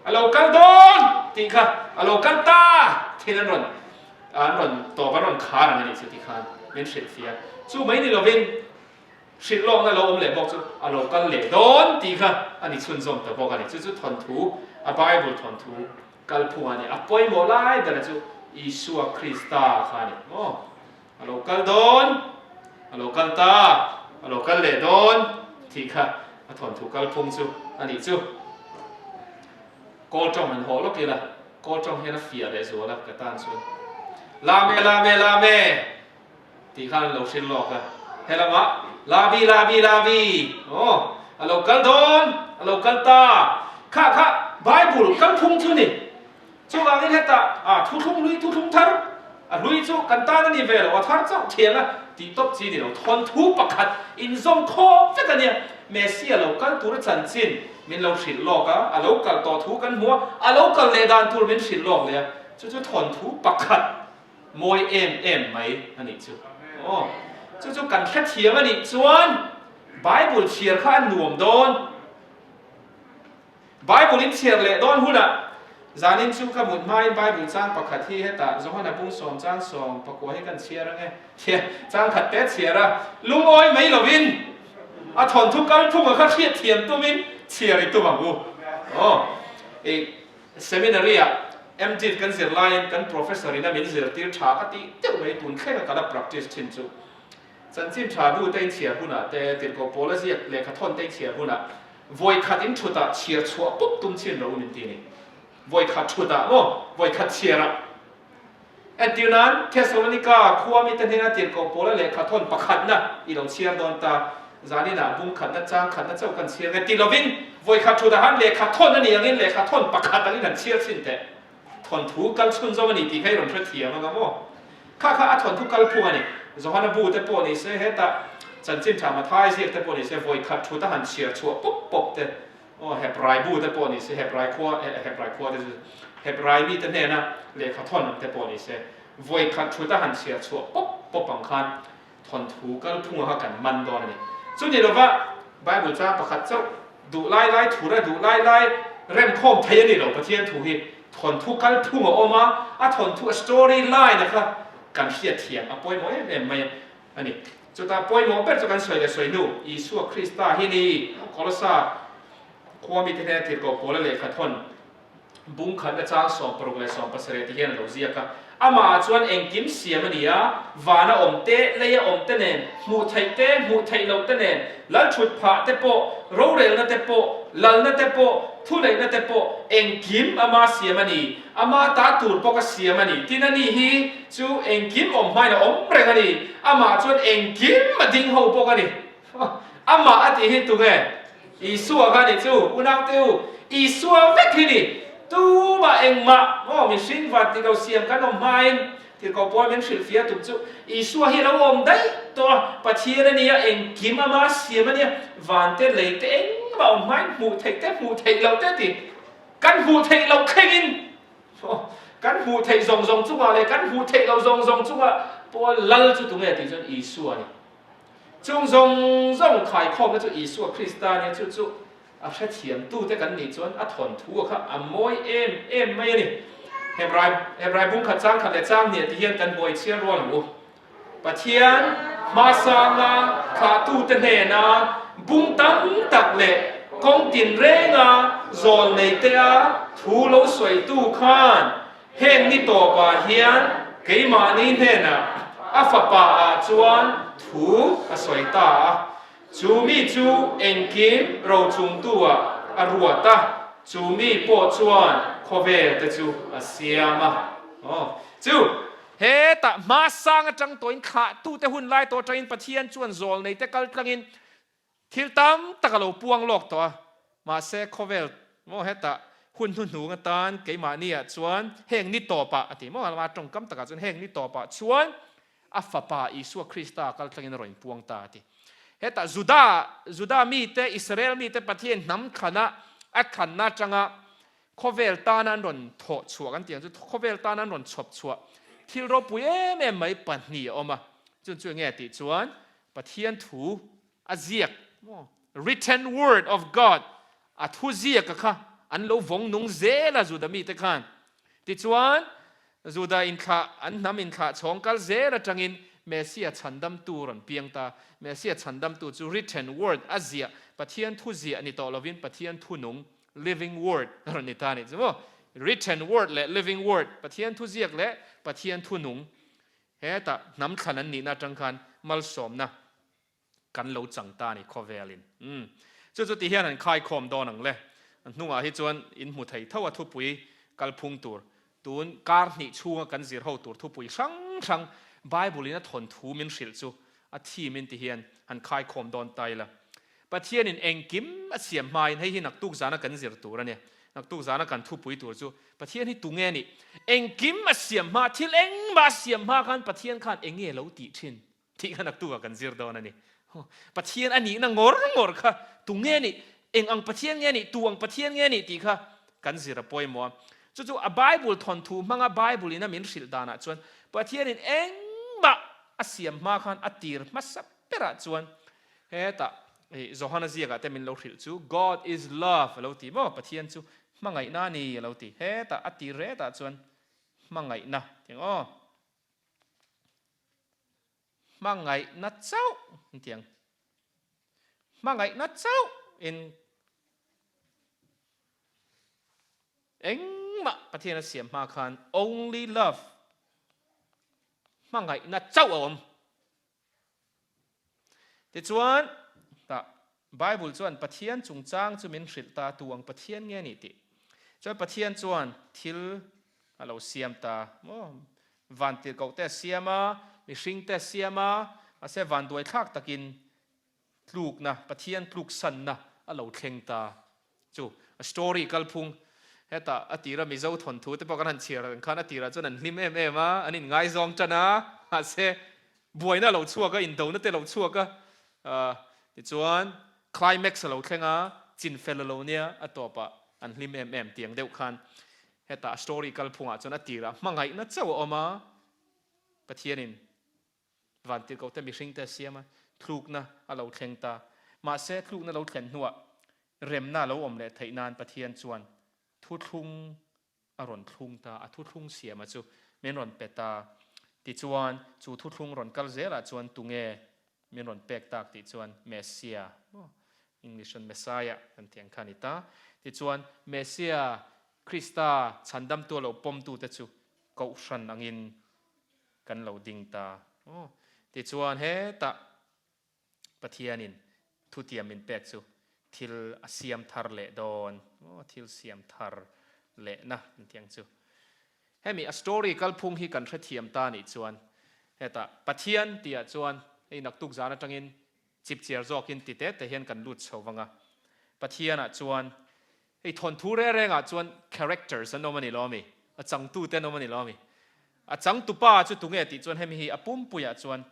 A lo kal dawn tih kha a lo kal ta thin an rawn an rawn tawp an rawn khar ang a nih chu tih khan min hrilh fiah. Chu mai ni lovin hrilh lawkna lo awm leh bawk chu a lo kal leh dawn tih kha a ni chhunzawm ta bawk a ni. Chu chu thawnthu a Bible thawnthu kalphung a ni. A pawimawh lai bera chu Isua Krista kha a ni maw? A lo kal dawn, a lo kal ta, a lo kal leh dawn tih kha a thawnthu kalphung chu a nih chu. Kawl tawng han haw lawk ila, kawl tawng hian a fiah leh zual a ka tan chuan. Lame, lame, lame tih khan an lo hrilh lawk a, helamah labi, labi, labi aw a lo kal dawn, a lo kal ta kha kha Bible kalphung chu ni. Chuvangin hetah a thuthlung hlui thuthlung thar. A hlui chu kan tan a ni ve lo, a thar chauh thiang a tih tawp chi ni lo. Thawnthu pakhat inzawm khawm vek a nia. Messia lo kal tur a chanchin min lo hrilh lawk a, a lo kal tawh thu kan hmu a, a lo kal leh dan tur min hrilh lawk leh a, chu chu thawnthu pakhat mawi em em mai a nih chu. Aw, chu chu kan hrethiam a nih chuan Bible chhiar kha a nuam dawn. Bible in chhiar leh dawn hunah zanin chu ka mut hmain Bible chang pakhat hi hetah Johana pung sawm chang sawm pakua hi kan chhiar ange tia chang khat te chhiar a, lungawi mai lovin a thawnthu kalphunga kha hriat thiam tumin chhiar i tum ang u. Aw, i seminary ah MDiv kan zir laiin kan professor in a min zirtir tha ka tih deuh mai tun thlenga ka la practice thin chu. Chanchin tha bu te in chhiar hunah te, tirhkoh pawl a ziak lehkha thawn te in chhiar hunah vawi khat in thutah chhiar chhuah pup tum chin ro min ti a ni. Vawi khat thutah maw? Vawi khat chhiarah. Entir nan, Thesalonika khua mite hnena tirhkoh pawl a lehkha thawn pakhatna i lo chhiar dawn ta. Zaninah bung khatna chang khatna chauh kan chhiar nge ti lovin vawi khat thutah han lehkha thawn a nih angin lehkha thawn pakhat angin han chhiar chhin teh. Thawnthu kal chhunzawm a ni tih kha i rawn hrethiam anga maw? Kha kha a thawnthu kal phung a ni. Johana bu te pawh ni se, hetah chanchin tha Mathai ziak te pawh ni se, vawi khat thut a han chhiar chhuah pawp pawp te, aw Hebrai bu te pawh ni se, Hebrai khua, Hebrai khua te chu Hebrai mite hnena lehkha thawn ang te pawh ni se, vawi khat thut a han chhiar chhuah pawp pawp ang khan Thawnthu kalphunga kha kan man dawn a ni. Chuni lova Bible chang pakhat chauh duh lai lai thur a duh lai lai remkhawm thei a ni lo. Pathian thu hi thawnthu kalphung a awm a, a thawnthu a story line a kha kan hriatthiam a pawimawh em em mai a ni. Chutah pawimawh ber chu kan sawi leh sawi hnu Isua Krista hi ni Kolosa khua mite hnena tirhkoh Paula lehkha thawn Bung khatna chang 60 leh 70 ti hian a lo ziak a. Amah ah chuan engkim siam a ni a, vana awm te, leia awm te nen, hmuh theih te, hmuh theih loh te nen, lal thut phah te pawh, rorelna te pawh, lalna te pawh, thuneihna te pawh, engkim ama siam a ni. Ama ta tur pawh ka siam a ni. Tin a ni hi chu engkim awm hmain a awm reng a ni. Amah chuan engkim a ding ho bawk a ni. Amah a tih hi tunge? Isua kha nih chu, unaute u, Isua vek hi ni. Tumah engmah maw mihring van ti lo siam kan awm hmain tirhkoh pawl min hrilhfiah tum chu Isua hi a lo awm daih tawh a, Pathian a nia, engkim ama siam a nia, van te lei te engmah awm hmain hmuh theih te hmuh theih loh te ti kan hmuh theih loh thlengin kan hmuh theih zawng zawng chungah leh kan hmuh theih loh zawng zawng chungah pawl lal chu tunge tih chuan Isua a ni. Chung zawng zawng khaikhawmna chu Isua Krista nia, chu chu a hrethiamtute kan nih chuan a thawnthu a kha a mawi em em mai a ni. Hebrai Hebrai bung khat chang khat leh chang hniah ti hian kan buai chhiar rual ang u. Pathian hmasanga thlahtute hnena bung tam tak leh kawng tinrenga zawl neitea thu lo sawitu khan Heng ni tawpah hian keimahni hnenah a fapa ah chuan thu a sawi ta a, chu mi chu engkim rochungtu ah a ruat a, chu mi pawh chuan khawvel te chu a siam a. Aw, chu hetah hmasang atang tawhin thlahtute hun lai tawh atangin Pathian chuan zawlneite kal tlangin Thil tam tak a lo puang lawk tawh a, mahse khawvel maw hetah hun hnuhnung atan keimahni ah chuan heng ni tawpah a ti maw a tawngkam takah chuan heng ni tawpah chuan a fapa Isua Krista kal tlangin a rawn inpuang ta a ti. Hetah Juda Juda mite Israel mite Pathian hnam thlana a thlanna atanga khawvel tana an rawn thawh chhuah kan tih ang chu khawvel tana an rawn chhawp chhuah thil ropui em em mai pahnih a awm a, chun chu enge tih chuan Pathian thu a ziak maw? Written word of God, a thu ziak a kha an lo vawng nung zel a Juda mite khan. Tichuan, Juda inthlah, an hnam inthlah chhawng kal zel atangin Messia chhandamtu rawn piang ta. Messia chhandamtu chu written word a ziah, Pathian thu ziah ni tawh lovin Pathian thu nung, living word a rawn ni ta a nih chu maw? Written word leh living word, Pathian thu ziak leh Pathian thu nung. Hetah hnam thlan an nihna atang khan malsawmna kan lo chang ta a ni khawvelin. Umm. Chu chu ti hian han khaikhawm dawn ang le. A hnungah hi chuan in hmu thei tho a thupui kalphung tur, tun kar hnih chhunga kan zir ho tur thupui hrang hrang Bible in a thawnthu min hrilh chu a theme in ti hian han khaikhawm dawn ta ila. Pathianin engkim a siam hmain hei hi naktuk zana kan zir tur a nia. Naktuk zana kan thupui tur chu Pathian hi tunge nih? Engkim a siam hma, thil engmah a siam hma khan Pathian khan enge lo tih thin tih kha naktukah kan zir dawn a ni. Pathian a nihna ngawr ngawr kha tunge nih? Eng ang Pathian nge nih? Tu ang Pathian nge nih tih kha kan zir a pawimawh a. Chu chu a Bible thawnthu hmanga Bible in a min hrilh danah chuan Pathianin engmah a siam hma khan a tir hmasa berah chuan Hetah i Johana ziakah te min lo hrilh chu God is love a lo ti maw? Pathian chu hmangaihna a ni a lo ti. Hetah a tir retah chuan hmangaihna tiang aw. Hmangaihna chauh tiang. Hmangaihna chauh in engmah Pathian a siam hma khan only love hmangaihna chauh a awm. Tichuan, tah Bible chuan Pathian chungchang chu min hrilh ta, tu ang Pathian nge nih tih. Chuan Pathian chuan thil a lo siam ta maw? Vantirhkoh te a siam a, mihring te a siam a, mahse vanduaithlak takin tlukna, Pathian tluksanna a lo thleng ta. Chu a story kalphung hetah a tira Mizo thawnthu te pawh kan han chhiar ang khan a tirah chuan an hlim em em a, an inngaizawng tan a, mahse buaina a lo chhuak a, indona te a lo chhuak a, tichuan climax a lo thleng a, chinfel a lo nia a tawpah an hlim em em tiang deuh khan hetah a story kalphungah chuan a tirah hmangaihna chauh a awm a, Pathianin Vantirhkohte mihringte a siam a, tlukna a lo thleng ta. Mahse, tlukna lo thlen hnuah remna a lo awm leh theih nan Pathian chuan thuthlung a rawn thlung ta, a thuthlung siama chu min rawn pe ta. Tichuan, chu thuthlung rawn kal zelah chuan tunge min rawn pek tak tih chuan Messia, English chuan Messiah kan tih ang kha a ni ta. Tichuan, Messia, Krista chhandamtu a lo pawmtute chu Kohhran angin kan lo ding ta. Aw, tichuan hetah Pathianin thutiam min pek chu thil a siam thar leh dawn. Aw, thil siam thar lehna kan tih ang chu. Hemi a story kalphung hi kan hrethiam ta nih chuan hetah Pathian tihah chuan hei naktuk zan atangin chipchiar zawkin ti te te hian kan lut chho vang a. Pathianah chuan Hei thawnthu reng rengah chuan characters an awm a ni lo ami? A changtu te an awm a ni lo ami? A changtupa chu tunge tih chuan hemi hi a pumpuiah chuan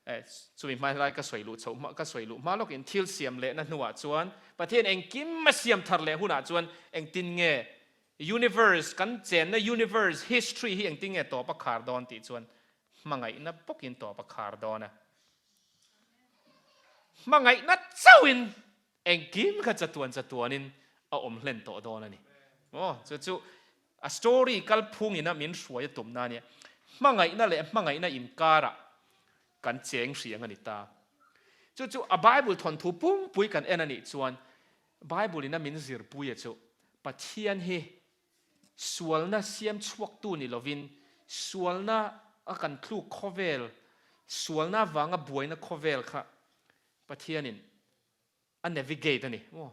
eh chumi hmai lai ka sawi luh chhoh hma ka sawi luh hma lawkin thil siam lehna hnuah chuan Pathian engkim a siam thar leh hunah chuan engtin nge universe kan chenna universe history hi engtin nge tawp a khar dawn tih chuan hmangaihna bawkin tawp a khar dawn a. Hmangaihna chauhin Engkim kha chatuan chatuanin a awm hlen tawh dawn a ni. Aw, chu chu a story kalphungin a min hruai a tumna a nia. Hmangaihna leh hmangaihna inkarah kan cheng hriang a ni ta. Chu chu a Bible thawnthu pumpui kan en a nih chuan Bible in a min zirpui a chu Pathian hi sualna siam chhuaktu ni lovin sualna a kan tluk khawvel, sualna avanga buaina khawvel kha Pathianin a navigate a ni maw?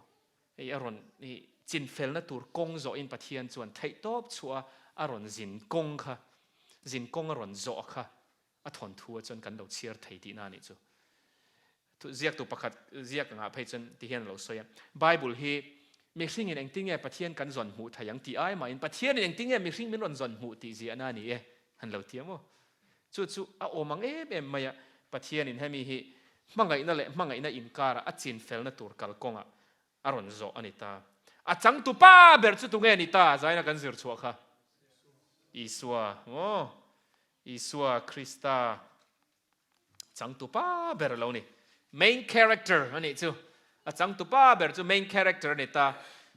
Hei a rawn i chinfelna tur kawng zawhin Pathian chuan theihtawp chhuah a a rawn zin kawng kha, zin kawng a rawn zawh kha a thawnthu ah chuan kan lo chhiar thei tihna a nih chu. Ziaktu pakhat ziak angah phei chuan ti hian a lo sawi a, Bible hi mihringin engtin nge Pathian kan zawn hmuh thei ang tih ai mahin Pathianin engtin nge mihring min rawn zawn hmuh tih ziahna a ni e han lo ti a maw? Chu chu a awm ang em em mai a, Pathianin hemi hi hmangaihna leh hmangaihna inkara a chinfelna tur kalkawngah a rawn zawh a ni ta. A changtupa ber chu tunge ni ta? Zaina kan zir chhuah kha. Isua, aw, Isua Krista changtupa ber a lo ni. Main character a nih chu. A changtupa ber chu main character a ni ta.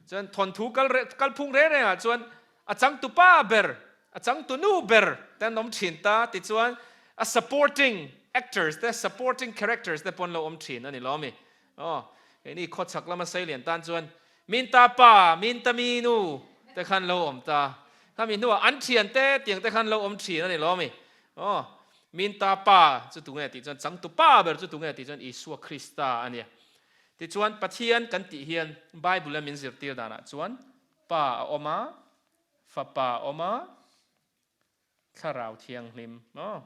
Chuan thawnthu kal kalphung reng rengah chuan a changtupa ber, a changtunu ber te an awm thin ta. Tichuan a supporting actors te, supporting characters te pawh an lo awm thin a ni lo a mi. Aw, keini khawchhak lama Seilian tan chuan Minta pa, Minta mi nu te khan lo awm ta. Khami hnuah an thian te tiang te khan lo awm thin a ni lo a mi. Aw, Minta pa chu tunge tih chuan changtu pa ber chu tunge tih chuan Isua Krista a nia. Tichuan Pathian kan tih hian Bible a min zirtir danah chuan Pa a awm a, Fapa a awm a, Thlarau Thianghlim maw?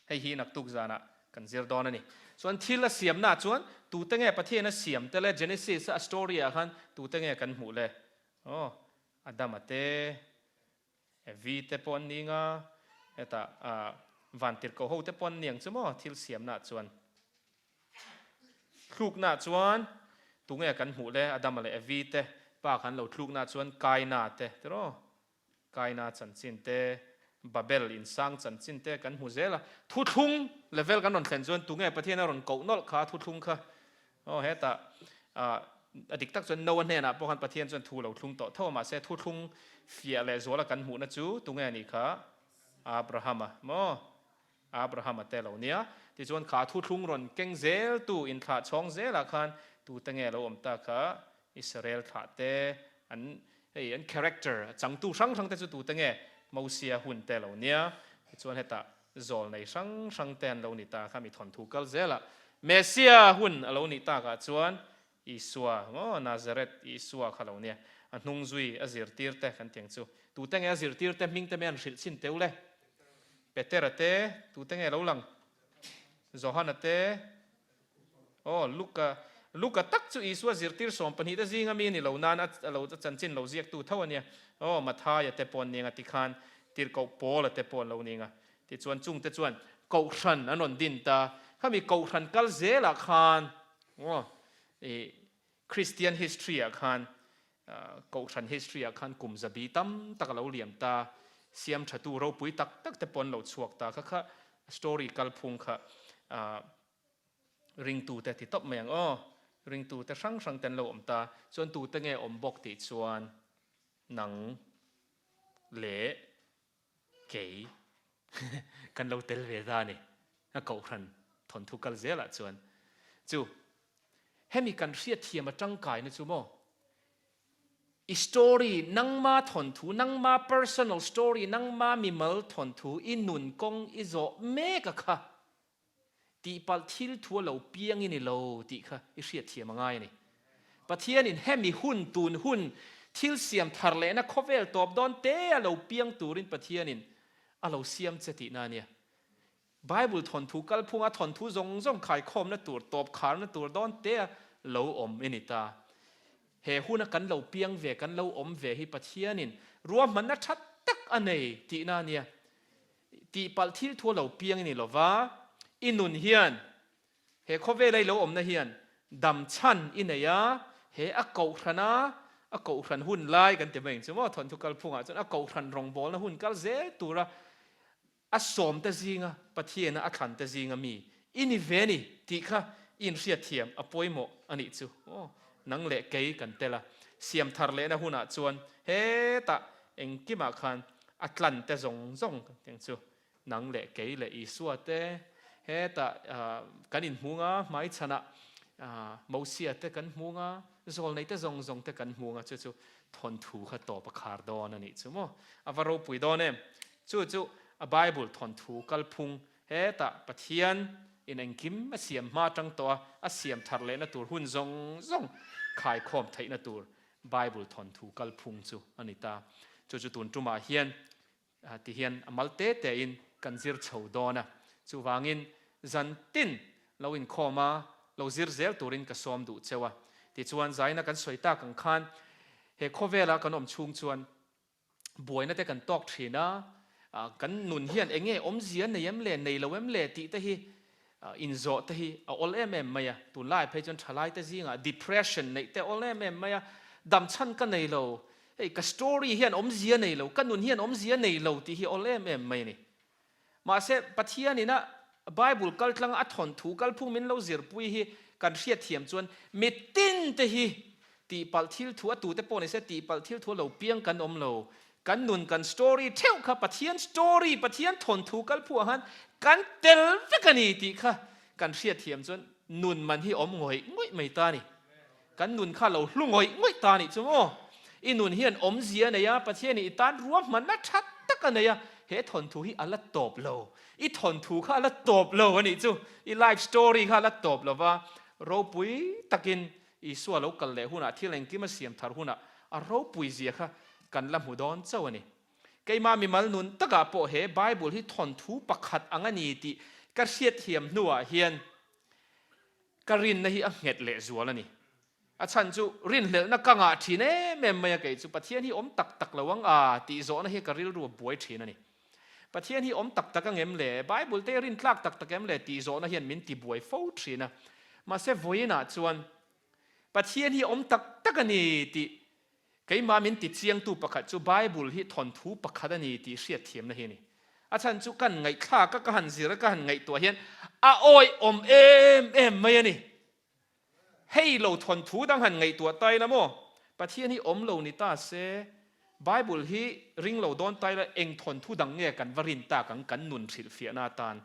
Hei hi naktuk zanah kan zir dawn a ni. Chuan thil a siamnaah chuan tute nge Pathian a siam te le Genesis a story ah khan tute nge kan hmuh le? Aw, Adama te, Evi te pawh an ni nga, hetah vantirhkoh ho te pawh an ni ang chu maw thil siamnaah chuan. Thluknaah chuan tunge kan hmuh le? Adama leh Evi te pa khan lo thluknaah chuan Kaina te tiraw? Kaina chanchin te, Babel insang chanchin te kan hmu zel a. Thuthlung level kan rawn thlen chuan tunge Pathian a rawn koh nawlh kha thuthlung kha? Aw hetah a dik tak chuan Noah hnenah pawh khan Pathian chuan thu lo thlung tawh tho a, mahse thuthlung fiah leh zuala kan hmuhna chu tunge a nih kha? Abrahama maw? Abrahama te lo nia. Tichuan kha thuthlung rawn keng zel tu inthlah chhawng zelah khan tute nge lo awm ta kha Israel thlah te an hei an character a changtu hrang hrang te chu tute nge Mosia hun te lo nia. Tichuan hetah zawl nei hrang hrang te an lo ni ta kha mi thawnthu kal zelah Messia hun a lo nih takah chuan Isua, maw Nazareth Isua kha lo nia, a hnung zui a zirtir te kan tiang chu. Tute nge a zirtir te hming te mai an hrilh chhin teu le? Petera te, tute nge lo lang? Johana te, aw Luka, Luka tak chu Isua zirtir 12 te zinga mi a ni lo nan a lo chanchin lo ziaktu tho a nia. Aw Mathaia te pawh an ni anga tikhan Tirhkoh Paula te pawh an lo ni anga. Tichuan chungte chuan Kohhran an rawn din ta. Khami Kohhran kal zelah khan Aw, i Kristian history ah khan, Kohhran history ah khan kum zabi tam tak a lo liam ta, siam thatu ropui tak tak te pawh an lo chhuak ta kha kha story kalphung kha ringtu te ti tawp mai ang aw, ringtu te hrang hrang te an lo awm ta, chuan tute nge awm bawk tih chuan nang leh Kei kan lo tel ve ta a ni. A kohhran thawnthu kal zelah chuan chu hemi kan hriatthiam a tangkaina chu maw i story nangma thawnthu nangma personal story nangma mimal thawnthu i nun kawng i zawh mek a kha Tihpalh thil thu a lo piang i ni lo tih kha i hriatthiam a ngai a ni. Pathianin hemi hun tun hun thil siam thar lehna khawvel tawp dawn te a lo piang turin Pathianin a lo siam che tihna a nia. Bible thawnthu kalphunga thawnthu zawng zawng khaikhawmna tur tawp kharna tur dawn te a lo awm i ni ta. He huna kan lo piang ve kan lo awm ve hi Pathianin ruahmanna tha tak a nei tihna a nia. Tihpalh thil thu a lo piang i ni lo va, i nun hian he khawvela i lo awmna hian dam chhan i nei a, he a kohhrana a kohhran hun lai kan ti mai ang chu maw, thawnthu kalphungah chuan a kohhran rawngbawlna hun kal zel tura a sawmte zinga Pathiana a thlante zinga mi i ni ve ni tih kha i inhriatthiam a pawimawh a nih chu aw, nang leh kei kan tel a, siam thar lehna hunah chuan hetah engkimah khan A tlan te zawng zawng teng chu nang leh kei leh Isua te hetah kan inhmung a, hmaichhanah Mosia te kan hmung a, zawlnei te zawng zawng te kan hmung a, chu chu thawnthu kha tawp a khar dawn a nih chu maw? A va ropui dawn em? Chu chu a Bible thawnthu kalphung hetah Pathian in engkim a siam hma atang tawh a, a siam thar lehna tur hun zawng zawng khaikhawm theihna tur Bible thawnthu kalphung chu a ni ta. Chu chu tun tumah hian ti hian a mal te te in kan zir chho dawn a. Chuvangin zan tin lo inkhawm a, lo zir zel turin ka sawm duh cheu a. Tichuan zaina kan sawi tak ang khan he khawvela kan awm chhung chuan buaina te kan tawk thin a, kan nun hian eng nge awmzia nei em le, nei lo em le tih te hi inzawh te hi a awl em em mai a, tunlai phei chuan thalai te zingah depression neih te awl em em mai a, dam chhan ka nei lo, hei ka story hian awmzia nei lo, ka nun hian awmzia nei lo tih hi awl em em mai a ni. Mahse, Pathianin a Bible kaltlanga a thawnthu kalphung min lo zirpui hi kan hriatthiam chuan mitin te hi tihpalh thil thu a tute pawh nise tihpalh thil thu a lo piang kan awm lo. Kan nun kan story theuh kha Pathian story, Pathian thawnthu kalphuah han kan tel vek a ni tih kha kan hriatthiam chuan nun man hi awm ngawih ngawih mai ta a ni. Kan nun kha lo hlu ngawih ngawih ta nih chu maw? I nun hian awmzia a nei a, Pathianin i tan ruahmanna tha tak a nei a, he thawnthu hi a la tawp lo. I thawnthu kha a la tawp lo a nih chu. I life story kha a la tawp lo va, ropui takin Isua lo kal leh hunah, thil engkim a siam thar hunah a ropui zia kha kan la hmu dawn chauh a ni. Keimah mimal nun takah pawh he Bible hi thawnthu pakhat ang a ni tih ka hriatthiam hnuah hian. Ka rinna hi a nghet lehzual a ni. A chhan chu rinhlelhna ka ngah thin em em mai a, kei chu Pathian hi awm tak tak lo ang a tih zawhna hi ka rilru a buai thin a ni. Pathian hi awm tak tak ang em le? Bible te rin tlak tak tak em le? tih zawhna hian min tibuai fo thin a. Mahse vawiinah chuan Pathian hi awm tak tak a ni tih keimah min tichiangtu pakhat chu Bible hi thawnthu pakhat a ni tih hriatthiamna hi a ni. A chhan chu kan ngaihthlak a, ka han zir a, ka han ngaihtuah hian a awihawm em em mai a ni. Hei lo thawnthu dang han ngaihtuah ta ila maw? Pathian hi awm lo ni ta se, Bible hi ring lo dawn ta ila eng thawnthu dang nge kan va rin tak ang kan nun hrilhfiahna atan?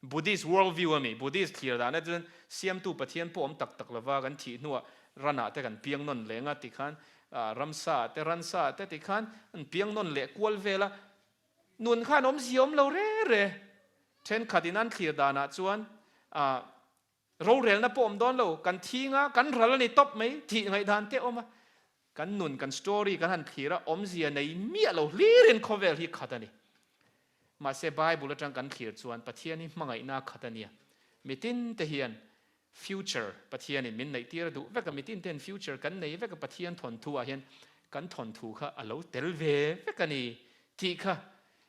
Buddhist world view a mi, Buddhist thlir dahna chuan siamtu Pathian pawh awm tak tak lova kan thih hnuah ranah te kan piang nawn leng a tikhan ramsa ah te ransa ah te tikhan an piang nawn leh kual vel a, nun khan awmzia awm lo re re. Thenkhat in an thlir danah chuan Rorelna pawh awm dawn lo, kan thing a, kan ral a ni tawp mai, thih ngaihdan te a awm a. Kan nun, kan story kan han thlir a, awmzia nei miah lo hlirin khawvel hi khat a ni. Mahse Bible atang kan thlir chuan Pathian hi hmangaihna a khat a nia. Mitin te hian future Pathianin min neih tir a duh vek a, mitin te hian future kan nei vek a, Pathian thawnthu ah hian kan thawnthu kha a lo tel ve vek a ni tih kha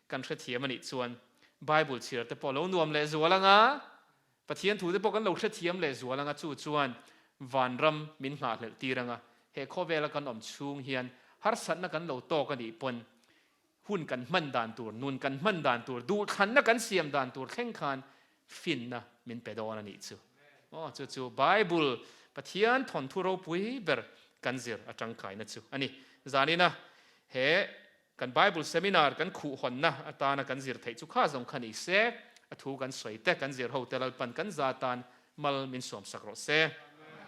kan hrethiam a nih chuan Bible chhiar te pawh a lo nuam lehzual ang a, Pathian thute pawh kan lo hrethiam leh zual anga chu chuan vanram min nghahhlelh tir anga he khawvela kan awm chhung hian harsatna kan lo tawk a nih pawn hun kan hman dan tur, nun kan hman dan tur, duhthlanna kan siam dan tur thleng khan finna min pe dawn a nih chu. Aw chu chu Bible Pathian thawnthu ropui ber kan zir a tangkaina chu a ni. Zanina he Kan Bible Seminar kan khuhhawnna atana kan zir theih chu kha zawng kha ni se, a thu kan sawi te, kan zir ho te Lalpan kan za tan mal min suamsak rawh se.